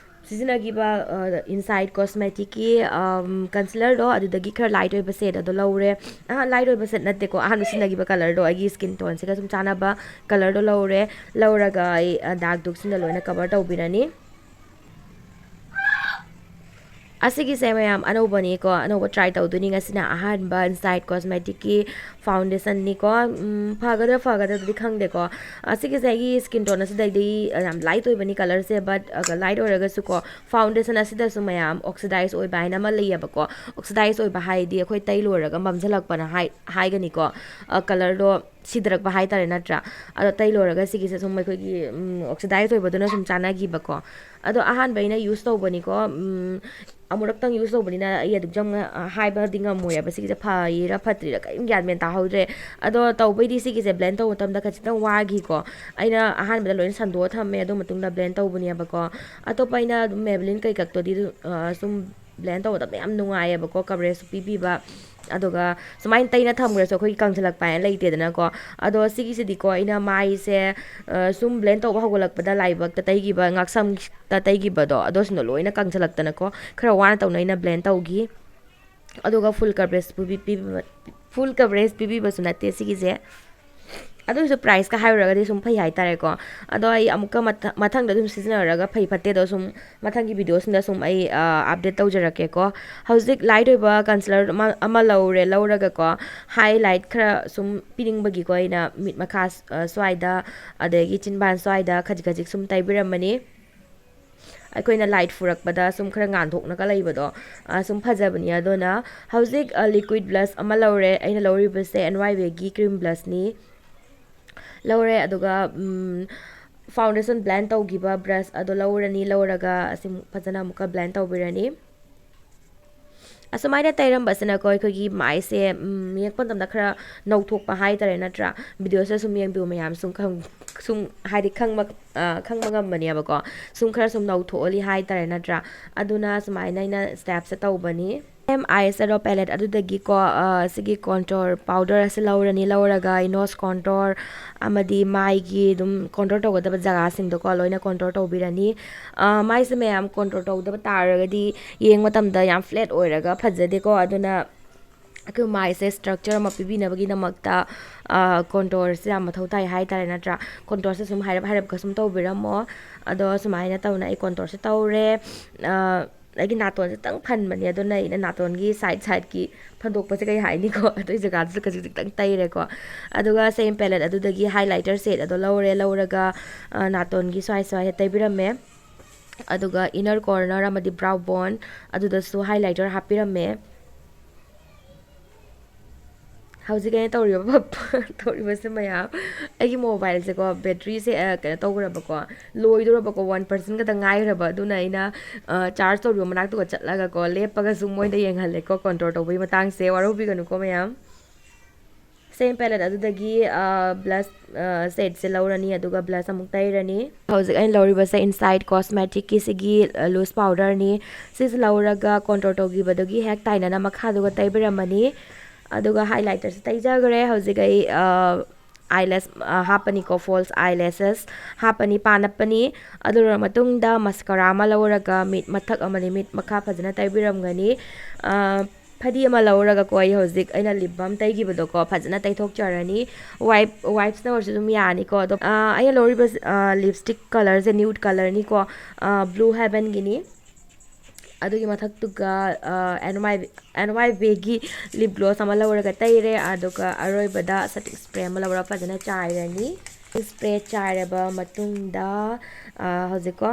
ꯁꯤꯖꯤꯟꯅꯈꯤꯕ, ꯑ, Insight Cosmeticꯀꯤ, ꯑꯝ, concealerꯗꯣ, ꯑꯗꯨꯗꯒꯤ ꯈꯔ light ꯑꯣꯏꯕ shade ꯑꯗꯣ ꯂꯧꯔꯦ꯫ ꯑꯍ, light ꯑꯣꯏꯕ shade ꯅꯠꯇꯦꯀꯣ, ꯑꯍꯥꯟꯕ ꯁꯤꯖꯤꯟꯅꯈꯤꯕ colourꯗꯣ, ꯑꯩꯒꯤ skin toneꯁꯤꯒ ꯁꯨꯝ ꯆꯥꯟꯅꯕ colourꯗꯣ ꯂꯧꯔꯦ꯫ ꯂꯧꯔꯒ ꯑꯩ, ꯑ, dark dukeꯁꯤꯡꯗ ꯂꯣꯏꯅ cover ꯇꯧꯕꯤꯔꯅꯤ꯫ ꯑꯁꯤꯒꯤꯁꯦ ꯃꯌꯥꯝ ꯑꯅꯧꯕꯅꯤꯀꯣ, ꯑꯅꯧꯕ try ꯇꯧꯗꯣꯏꯅꯤ꯫ ꯉꯁꯤꯅ ꯑꯍꯥꯟꯕ Insight Cosmeticꯀꯤ foundationꯅꯤꯀꯣ꯫ ꯎꯝ, ꯐꯒꯗ꯭ꯔꯥ ꯐꯒꯗ꯭ꯔꯗꯤ ꯈꯪꯗꯦꯀꯣ꯫ ꯑꯁꯤꯒꯤꯁꯦ ꯑꯩꯒꯤ skin tone ꯑꯁꯤꯗꯩꯗꯤ ꯌꯥꯝ light ꯑꯣꯏꯕꯅꯤ colourꯁꯦ, but light ꯑꯣꯏꯔꯒꯁꯨꯀꯣ, foundation ꯑꯁꯤꯗꯁꯨ ꯃꯌꯥꯝ oxidize ꯑꯣꯏꯕ ꯍꯥꯏꯅ ꯑꯃ ꯂꯩꯌꯦꯕꯀꯣ꯫ Oxidize ꯑꯣꯏꯕ ꯍꯥꯏꯗꯤ ꯑꯩꯈꯣꯏ ꯇꯩ ꯂꯣꯏꯔꯒ ꯃꯝꯁꯤꯜꯂꯛꯄꯅ ꯍꯥꯏ-, ꯍꯥꯏꯒꯅꯤꯀꯣ꯫ Colourꯗꯣ ꯁꯤꯊꯔꯛꯄ ꯍꯥꯏꯇꯥꯔꯦ, ꯅꯠꯇ꯭ꯔꯥ? ꯑꯗꯣ ꯇꯩ ꯂꯣꯏꯔꯒ ꯁꯤꯒꯤꯁꯦ ꯁꯨꯝ ꯑꯩꯈꯣꯏꯒꯤ, ꯎꯝ, oxidize ꯑꯣꯏꯕꯗꯨꯅ ꯁꯨꯝ ꯆꯥꯟꯅꯈꯤꯕꯀꯣ꯫ ꯑꯗꯣ ꯑꯍꯥꯟꯕ ꯑꯩꯅ use ꯇꯧꯕꯅꯤꯀꯣ꯫ ꯎꯝ, ꯑꯃꯨꯔꯛꯇꯪ use ꯇꯧꯕꯅꯤꯅ ꯑꯩ ꯑꯗꯨꯛ ꯌꯥꯝꯅ, ꯑ, ꯍꯥꯏꯕꯗꯤ ꯉꯝꯃꯣꯏꯕ ꯁꯤꯒꯤꯁꯦ ꯐꯩꯔꯥ ꯐꯠꯇ꯭ꯔꯤꯔꯥ ꯀꯔꯤꯝ ꯒ꯭ꯌꯥꯟ ꯃꯦꯟ ꯇꯥꯍꯧꯗ꯭ꯔꯦ꯫ ꯑꯗꯣ ꯇꯧꯕꯩꯗꯤ ꯁꯤꯒꯤꯁꯦ blend ꯇꯧꯕ ꯃꯇꯝꯗ ꯈꯖꯤꯛꯇꯪ ꯋꯥꯈꯤꯀꯣ꯫ ꯑꯩꯅ ꯑꯍꯥꯟꯕꯗ ꯂꯣꯏꯅ ꯁꯟꯗꯣꯛꯑ ꯊꯝꯃꯦ, ꯑꯗꯨ ꯃꯇꯨꯡꯗ blend ꯇꯧꯕꯅꯦꯕꯀꯣ꯫ ꯑꯇꯣꯞꯄ ꯑꯩꯅ ꯑꯗꯨꯝ Maybelline ꯀꯩꯀꯛꯇꯣꯗꯤ ꯑꯗꯨꯝ, ꯑ, ꯁꯨꯝ blend ꯇꯧꯕꯗ ꯌꯥꯝ ꯅꯨꯡꯉꯥꯏꯌꯦꯕꯀꯣ, coverageꯁꯨ ꯄꯤꯕꯤꯕ꯫ ꯑꯗꯨꯒ ꯁꯨꯃꯥꯏꯅ ꯇꯩꯅ ꯊꯝꯈ꯭ꯔꯁꯨ ꯑꯩꯈꯣꯏꯒꯤ ꯀꯪꯁꯤꯜꯂꯛꯄ ꯍꯥꯏꯅ ꯂꯩꯇꯦꯗꯅꯀꯣ꯫ ꯑꯗꯣ ꯁꯤꯒꯤꯁꯤꯗꯤꯀꯣ, ꯑꯩꯅ ꯃꯥꯏꯁꯦ, ꯑ, ꯁꯨꯝ blend ꯇꯧꯕ ꯍꯧꯒꯠꯂꯛꯄꯗ ꯂꯥꯏꯕꯛꯇ ꯇꯩꯈꯤꯕ, ꯉꯥꯛꯁꯝꯗ ꯇꯩꯈꯤꯕꯗꯣ, ꯑꯗꯣꯁꯤꯡꯗꯣ ꯂꯣꯏꯅ ꯀꯪꯁꯤꯜꯂꯛꯇꯅꯀꯣ, ꯈꯔ ꯋꯥꯅ ꯇꯧꯅ ꯑꯩꯅ blend ꯇꯧꯈꯤ꯫ ꯑꯗꯨꯒ full coverage ꯄꯤꯕꯤ-, ꯄꯤꯕꯤꯕ-, full coverage ꯄꯤꯕꯤꯕꯁꯨ ꯅꯠꯇꯦ ꯁꯤꯒꯤꯁꯦ꯫ ꯑꯗꯨ ꯑꯣꯏꯔꯁꯨ priceꯀ ꯍꯥꯏꯔꯨꯔꯒꯗꯤ ꯁꯨꯝ ꯐꯩ ꯍꯥꯏꯇꯥꯔꯦꯀꯣ꯫ ꯑꯗꯣ ꯑꯩ ꯑꯃꯨꯛꯀ ꯃꯊ-, ꯃꯊꯪꯗ ꯑꯗꯨꯝ ꯁꯤꯖꯤꯟꯅꯔꯒ ꯐꯩ ꯐꯠꯇꯦꯗꯣ ꯁꯨꯝ ꯃꯊꯪꯒꯤ videoꯁꯤꯡꯗ ꯁꯨꯝ ꯑꯩ, ꯑ, update ꯇꯧꯖꯔꯛꯀꯦꯀꯣ꯫ ꯍꯧꯖꯤꯛ light ꯑꯣꯏꯕ concealer ꯑꯃ, ꯑꯃ ꯂꯧꯔꯦ, ꯂꯧꯔꯒꯀꯣ, highlight ꯈꯔ ꯁꯨꯝ ꯄꯤꯅꯤꯡꯕꯒꯤꯀꯣ, ꯑꯩꯅ ꯃꯤꯠ ꯃꯈꯥ, ꯑ, ꯁ꯭ꯋꯥꯏꯗ, ꯑꯗꯒꯤ ꯆꯤꯟꯕꯥꯟ ꯁ꯭ꯋꯥꯏꯗ ꯈꯖꯤꯛ ꯈꯖꯤꯛ ꯁꯨꯝ ꯇꯩꯕꯤꯔꯝꯕꯅꯤ꯫ ꯑꯩꯈꯣꯏꯅ light ꯐꯨꯔꯛꯄꯗ ꯁꯨꯝ ꯈꯔ ꯉꯥꯟꯊꯣꯛꯅꯒ ꯂꯩꯕꯗꯣ, ꯑ, ꯁꯨꯝ ꯐꯖꯕꯅꯤ꯫ ꯑꯗꯨꯅ ꯍꯧꯖꯤꯛ, ꯑ, liquid blush ꯑꯃ ꯂꯧꯔꯦ꯫ ꯑꯩꯅ ꯂꯧꯔꯤꯕꯁꯦ NYVꯒꯤ cream blushꯅꯤ꯫ ꯂꯧꯔꯦ, ꯑꯗꯨꯒ, ꯎꯝ, foundation blend ꯇꯧꯈꯤꯕ brush ꯑꯗꯣ ꯂꯧꯔꯅꯤ꯫ ꯂꯧꯔꯒ ꯑꯁꯤ ꯐꯖꯅ ꯑꯃꯨꯛꯀ blend ꯇꯧꯕꯤꯔꯅꯤ꯫ ꯑꯁꯨꯃꯥꯏꯅ ꯇꯩꯔꯝꯕꯁꯤꯅꯀꯣ, ꯑꯩꯈꯣꯏꯒꯤ ꯃꯥꯏꯁꯦ, ꯎꯝ, ꯌꯦꯡꯉꯛꯄ ꯃꯇꯝꯗ ꯈꯔ ꯅꯧꯊꯣꯛꯄ ꯍꯥꯏꯇꯥꯔꯦ, ꯅꯠꯇ꯭ꯔꯥ? Videoꯁꯤꯗ ꯁꯨꯝ ꯌꯦꯡꯕꯤꯌꯨ ꯃꯌꯥꯝ, ꯁꯨꯝ ꯈꯪ-, ꯁꯨꯝ ꯍꯥꯏꯗꯤ ꯈꯪꯕ, ꯑ, ꯈꯪꯕ ꯉꯝꯕꯅꯦꯕꯀꯣ꯫ ꯁꯨꯝ ꯈꯔ ꯁꯨꯝ ꯅꯧꯊꯣꯛꯍꯜꯂꯤ ꯍꯥꯏꯇꯥꯔꯦ, ꯅꯠꯇ꯭ꯔꯥ? ꯑꯗꯨꯅ ꯁꯨꯃꯥꯏꯅ ꯑꯩꯅ stepꯁꯦ ꯇꯧꯕꯅꯤ꯫ Same eyeshadow palette ꯑꯗꯨꯗꯒꯤꯀꯣ, ꯑ, ꯁꯤꯒꯤ contour powder ꯑꯁꯤ ꯂꯧꯔꯅꯤ꯫ ꯂꯧꯔꯒ ꯑꯩ nose contour ꯑꯃꯗꯤ ꯃꯥꯏꯒꯤ ꯑꯗꯨꯝ contour ꯇꯧꯒꯗꯕ ꯖꯒꯥꯁꯤꯡꯗꯣꯀꯣ, ꯂꯣꯏꯅ contour ꯇꯧꯕꯤꯔꯅꯤ꯫ ꯑ, ꯃꯥꯏꯁꯦ ꯃꯌꯥꯝ contour ꯇꯧꯗꯕ ꯇꯥꯔꯒꯗꯤ ꯌꯦꯡꯕ ꯃꯇꯝꯗ ꯌꯥꯝ flat ꯑꯣꯏꯔꯒ ꯐꯖꯗꯦꯀꯣ꯫ ꯑꯗꯨꯅ ꯑꯩꯈꯣꯏ ꯃꯥꯏꯁꯦ structure ꯑꯃ ꯄꯤꯕꯤꯅꯕꯒꯤꯗꯃꯛꯇ, ꯑ, contourꯁꯦ ꯌꯥꯝ ꯃꯊꯧ ꯇꯥꯏ ꯍꯥꯏꯇꯥꯔꯦ, ꯅꯠꯇ꯭ꯔꯥ? Contourꯁꯦ ꯁꯨꯝ ꯍꯥꯏꯔꯞ ꯍꯥꯏꯔꯞꯀ ꯁꯨꯝ ꯇꯧꯕꯤꯔꯝꯃꯣ꯫ ꯑꯗꯣ ꯁꯨꯃꯥꯏꯅ ꯇꯧꯅ ꯑꯩ contourꯁꯦ ꯇꯧꯔꯦ꯫ ꯑ, ꯑꯩꯒꯤ ꯅꯥꯇꯣꯟꯁꯦ ꯈꯤꯇꯪ ꯐꯟꯕꯅꯦ, ꯑꯗꯨꯅ ꯑꯩꯅ ꯅꯥꯇꯣꯟꯒꯤ ꯁꯥꯏꯠ ꯁꯥꯏꯠꯀꯤ ꯐꯟꯗꯣꯛꯄꯁꯦ ꯀꯩ ꯍꯥꯏꯅꯤꯀꯣ, ꯑꯗꯨꯒꯤ ꯖꯒꯥꯗꯨꯁꯨ ꯈꯖꯤꯛ ꯈꯤꯇꯪ ꯇꯩꯔꯦꯀꯣ꯫ ꯑꯗꯨꯒ ꯁꯦꯝ ꯄꯦꯂꯦꯠ ꯑꯗꯨꯗꯒꯤ ꯍꯥꯏꯂꯥꯏꯇꯔ ꯁꯦꯠ ꯑꯗꯣ ꯂꯧꯔꯦ꯫ ꯂꯧꯔꯒ ꯅꯥꯇꯣꯟꯒꯤ ꯁ꯭ꯋꯥꯏ ꯁ꯭ꯋꯥꯏꯗ ꯇꯩꯕꯤꯔꯝꯃꯦ꯫ ꯑꯗꯨꯒ ꯏꯅꯔ ꯀꯣꯔꯅꯔ ꯑꯃꯗꯤ ꯕ꯭ꯔꯥꯎ ꯕꯣꯟ ꯑꯗꯨꯗꯁꯨ ꯍꯥꯏꯂꯥꯏꯇꯔ ꯍꯥꯞꯄꯤꯔꯝꯃꯦ꯫ ꯍꯧꯖꯤꯛ ꯑꯩꯅ ꯇꯧꯔꯤꯕ ꯇꯧꯔꯤꯕꯁꯦ ꯃꯌꯥꯝ, ꯑꯩꯒꯤ ꯃꯣꯕꯥꯏꯜꯁꯦꯀꯣ, ꯕꯦꯇ꯭ꯔꯤꯁꯦ ꯀꯩꯅꯣ ꯇꯧꯈ꯭ꯔꯕꯀꯣ, ꯂꯣꯏꯗꯣꯔꯕꯀꯣ, ꯋꯥꯟ ꯄꯥꯔꯁꯦꯟ ꯈꯛꯇ ꯉꯥꯏꯈ꯭ꯔꯕ꯫ ꯑꯗꯨꯅ ꯑꯩꯅ ꯆꯥꯔꯖ ꯇꯧꯔꯤꯕ ꯃꯅꯥꯛꯇꯨꯒ ꯆꯠꯂꯒꯀꯣ, ꯂꯦꯞꯄꯒꯁꯨ ꯃꯣꯏꯗ ꯌꯦꯡꯍꯜꯂꯦꯀꯣ, ꯀꯣꯟꯇ꯭ꯔꯣꯜ ꯇꯧꯕꯒꯤ ꯃꯇꯥꯡꯁꯦ꯫ ꯋꯥꯔꯧꯕꯤꯒꯅꯨꯀꯣ ꯃꯌꯥꯝ꯫ ꯁꯦꯝ ꯄꯦꯂꯦꯠ ꯑꯗꯨꯗꯒꯤ ꯕ꯭ꯂꯁ ꯁꯦꯠꯁꯦ ꯂꯧꯔꯅꯤ, ꯑꯗꯨꯒ ꯕ꯭ꯂꯁ ꯑꯃꯨꯛ ꯇꯩꯔꯅꯤ꯫ ꯍꯧꯖꯤꯛ ꯑꯩꯅ ꯂꯧꯔꯤꯕꯁꯦ ꯏꯟꯁꯥꯏꯠ ꯀꯣꯁꯃꯦꯇꯤꯛꯀꯤ ꯁꯤꯒꯤ ꯂꯨꯁ ꯄꯥꯎꯗꯔꯅꯤ꯫ ꯁꯤꯁꯦ ꯂꯧꯔꯒ ꯀꯣꯟꯇ꯭ꯔꯣꯜ ꯇꯧꯈꯤꯕꯗꯨꯒꯤ ꯍꯦꯛ ꯇꯥꯏꯅꯅ ꯃꯈꯥꯗꯨꯒ ꯇꯩꯕꯤꯔꯝꯃꯅꯤ꯫ ꯑꯗꯨꯒ ꯍꯥꯏꯂꯥꯏꯇꯔꯁꯦ ꯇꯩꯖꯈ꯭ꯔꯦ꯫ ꯍꯧꯖꯤꯛ ꯑꯩ ꯑꯥꯏꯂꯦꯁ ꯍꯥꯞꯄꯅꯤꯀꯣ, ꯐꯣꯜꯁ ꯑꯥꯏꯂꯦꯁꯦꯁ ꯍꯥꯞꯄꯅꯤ, ꯄꯥ ꯅꯞꯄꯅꯤ꯫ ꯑꯗꯨ ꯂꯣꯏꯔ ꯃꯇꯨꯡꯗ ꯃꯁꯀꯔꯥ ꯑꯃ ꯂꯧꯔꯒ ꯃꯤꯠ ꯃꯊꯛ ꯑꯃꯗꯤ ꯃꯤꯠ ꯃꯈꯥ ꯐꯖꯅ ꯇꯩꯕꯤꯔꯝꯒꯅꯤ꯫ ꯐꯗꯤ ꯑꯃ ꯂꯧꯔꯒꯀꯣ, ꯑꯩ ꯍꯧꯖꯤꯛ ꯑꯩꯅ ꯂꯤꯞ ꯕꯥꯝ ꯇꯩꯈꯤꯕꯗꯣꯀꯣ, ꯐꯖꯅ ꯇꯩꯊꯣꯛꯆꯔꯅꯤ꯫ ꯋꯥꯏꯞ ꯋꯥꯏꯞꯁꯅ ꯑꯣꯏꯔꯁꯨ ꯑꯗꯨꯝ ꯌꯥꯅꯤꯀꯣ꯫ ꯑꯗꯣ ꯑꯩꯅ ꯂꯧꯔꯤꯕ ꯂꯤꯞꯁꯇꯤꯛ ꯀꯂꯔꯁꯦ ꯅ꯭ꯌꯨꯠ ꯀꯂꯔꯅꯤꯀꯣ, ꯕ꯭ꯂꯨ ꯍꯦꯕꯟꯒꯤꯅꯤ꯫ ꯑꯗꯨꯒꯤ ꯃꯊꯛꯇꯨꯒ ꯑꯦꯟ ꯋꯥꯏ ꯑꯦꯟ ꯋꯥꯏ ꯕꯤꯒꯤ ꯂꯤꯞ ꯒ꯭ꯂꯣꯁ ꯑꯃ ꯂꯧꯔꯒ ꯇꯩꯔꯦ꯫ ꯑꯗꯨꯒ ꯑꯔꯣꯏꯕꯗ ꯁꯦꯇꯤꯡ ꯁ꯭ꯄ꯭ꯔꯦ ꯑꯃ ꯂꯧꯔꯒ ꯐꯖꯅ ꯆꯥꯏꯔꯅꯤ꯫ ꯁ꯭ꯄ꯭ꯔꯦ ꯆꯥꯏꯔꯕ ꯃꯇꯨꯡꯗ ꯍꯧꯖꯤꯛꯀꯣ,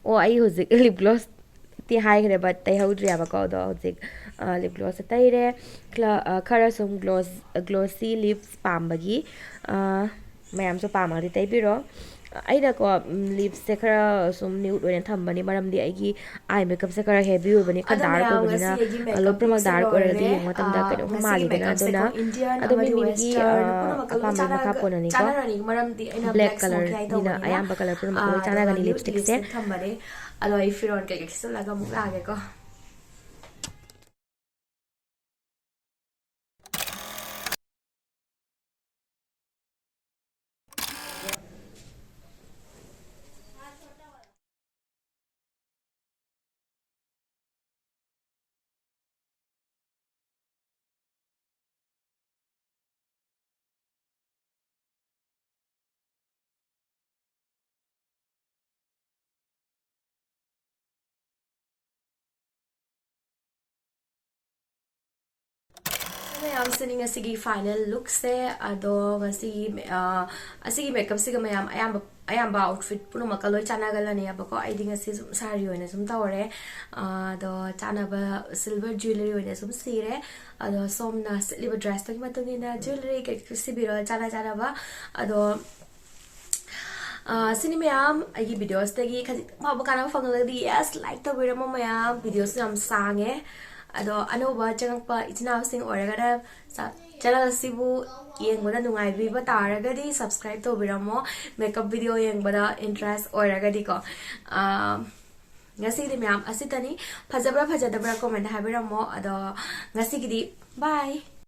ꯑꯣ, ꯑꯩ ꯍꯧꯖꯤꯛ ꯂꯤꯞ ꯒ꯭ꯂꯣꯁ ꯇꯤ ꯍꯥꯏꯈ꯭ꯔꯦ, ꯕꯠ ꯇꯩꯍꯧꯗ꯭ꯔꯤꯑꯕꯀꯣ꯫ ꯑꯗꯣ ꯍꯧꯖꯤꯛ ꯂꯤꯞ ꯒ꯭ꯂꯣꯁꯁꯦ ꯇꯩꯔꯦ꯫ ꯈꯔ ꯁꯨꯝ ꯒ꯭ꯂꯣꯁ ꯒ꯭ꯂꯣꯁꯤ ꯂꯤꯞꯁ ꯄꯥꯝꯕꯒꯤ ꯃꯌꯥꯝꯁꯨ ꯄꯥꯝꯃꯒꯗꯤ ꯇꯩꯕꯤꯔꯣ꯫ ꯑꯩꯅꯀꯣ, ꯂꯤꯞꯁꯁꯦ ꯈꯔ ꯁꯨꯝ ꯅ꯭ꯌꯨꯠ ꯑꯣꯏꯅ ꯊꯝꯕꯅꯤ, ꯃꯔꯝꯗꯤ ꯑꯩꯒꯤ ꯑꯥꯏ ꯃꯦꯀꯞꯁꯦ ꯈꯔ ꯍꯦꯚꯤ ꯑꯣꯏꯕꯅꯤ, ꯈꯔ ꯗꯥꯔꯛ ꯑꯣꯏꯕꯅꯤꯅ꯫ ꯂꯣꯏꯅꯃꯛ ꯗꯥꯔꯛ ꯑꯣꯏꯔꯒꯗꯤ ꯌꯦꯡꯕ ꯃꯇꯝꯗ ꯀꯩꯅꯣꯝ ꯃꯥꯜꯂꯤꯗꯅ꯫ ꯑꯗꯨꯅ ꯑꯗꯨꯝ ꯃꯤ ꯃꯤꯒꯤ ꯑꯄꯥꯝꯕꯒꯤ ꯃꯈꯥ ꯄꯣꯟꯅꯅꯤꯀꯣ꯫ ꯕ꯭ꯂꯦꯛ ꯀꯂꯔ ꯃꯤꯅ ꯑꯌꯥꯝꯕ ꯀꯂꯔ ꯄꯨꯝꯅꯃꯛ ꯂꯣꯏ ꯆꯥꯟꯅꯒꯅꯤ ꯂꯤꯞꯁꯇꯤꯛꯁꯦ꯫ ꯑꯗꯣ ꯑꯩ ꯐꯤꯔꯣꯟ ꯀꯩꯀꯩ ꯁꯦꯠꯆꯜꯂꯒ ꯑꯃꯨꯛ ꯂꯥꯛꯑꯒꯦꯀꯣ꯫ ꯃꯌꯥꯝꯁꯤꯅꯤ ꯉꯁꯤꯒꯤ final lookꯁꯦ꯫ ꯑꯗꯣ ꯉꯁꯤꯒꯤ ꯑ, ꯑꯁꯤꯒꯤ makeupꯁꯤꯒ ꯃꯌꯥꯝ ꯑꯌꯥꯝꯕ ꯑꯌꯥꯝꯕ outfit ꯄꯨꯝꯅꯃꯛꯀ ꯂꯣꯏ ꯆꯥꯟꯅꯒꯜꯂꯅꯦꯕꯀꯣ꯫ ꯑꯩꯗꯤ ꯉꯁꯤ ꯁꯨꯝ ꯁꯥꯔꯤ ꯑꯣꯏꯅ ꯁꯨꯝ ꯇꯧꯔꯦ꯫ ꯑ, ꯑꯗꯣ ꯆꯥꯅꯕ silver jewellery ꯑꯣꯏꯅ ꯁꯨꯝ ꯁꯤꯔꯦ꯫ ꯑꯗꯣ ꯁꯣꯝꯅ ꯁꯦꯠꯂꯤꯕ dressꯇꯨꯒꯤ ꯃꯇꯨꯡ ꯏꯟꯅ jewellery ꯀꯩꯀꯩ ꯁꯤꯕꯤꯔꯣ, ꯆꯥꯅ ꯆꯥꯅꯕ꯫ ꯑꯗꯣ ꯑ, ꯁꯤꯅꯤ ꯃꯌꯥꯝ꯫ ꯑꯩꯒꯤ videoꯁꯤꯗꯒꯤ ꯈꯖꯤꯛ ꯐꯥꯎꯕ ꯀꯥꯟꯅꯕ ꯐꯪꯂꯒꯗꯤ yes like ꯇꯧꯕꯤꯔꯝꯃꯣ ꯃꯌꯥꯝ꯫ Videoꯁꯨ ꯌꯥꯝ ꯁꯥꯡꯉꯦ꯫ ꯑꯗꯣ ꯑꯅꯧꯕ ꯆꯪꯉꯛꯄ ꯏꯆꯤꯟ ꯏꯅꯥꯎꯁꯤꯡ ꯑꯣꯏꯔꯒꯅ ꯆ- channel ꯑꯁꯤꯕꯨ ꯌꯦꯡꯕꯗ ꯅꯨꯡꯉꯥꯏꯕꯤꯕ ꯇꯥꯔꯒꯗꯤ subscribe ꯇꯧꯕꯤꯔꯝꯃꯣ꯫ Makeup video ꯌꯦꯡꯕꯗ interest ꯑꯣꯏꯔꯒꯗꯤꯀꯣ꯫ ꯑ, ꯉꯁꯤꯒꯤꯗꯤ ꯃꯌꯥꯝ ꯑꯁꯤꯇꯅꯤ꯫ ꯐꯖꯕ꯭ꯔꯥ ꯐꯖꯗꯕ꯭ꯔꯥ comment ꯍꯥꯏꯕꯤꯔꯝꯃꯣ꯫ ꯑꯗꯣ ꯉꯁꯤꯒꯤꯗꯤ bye꯫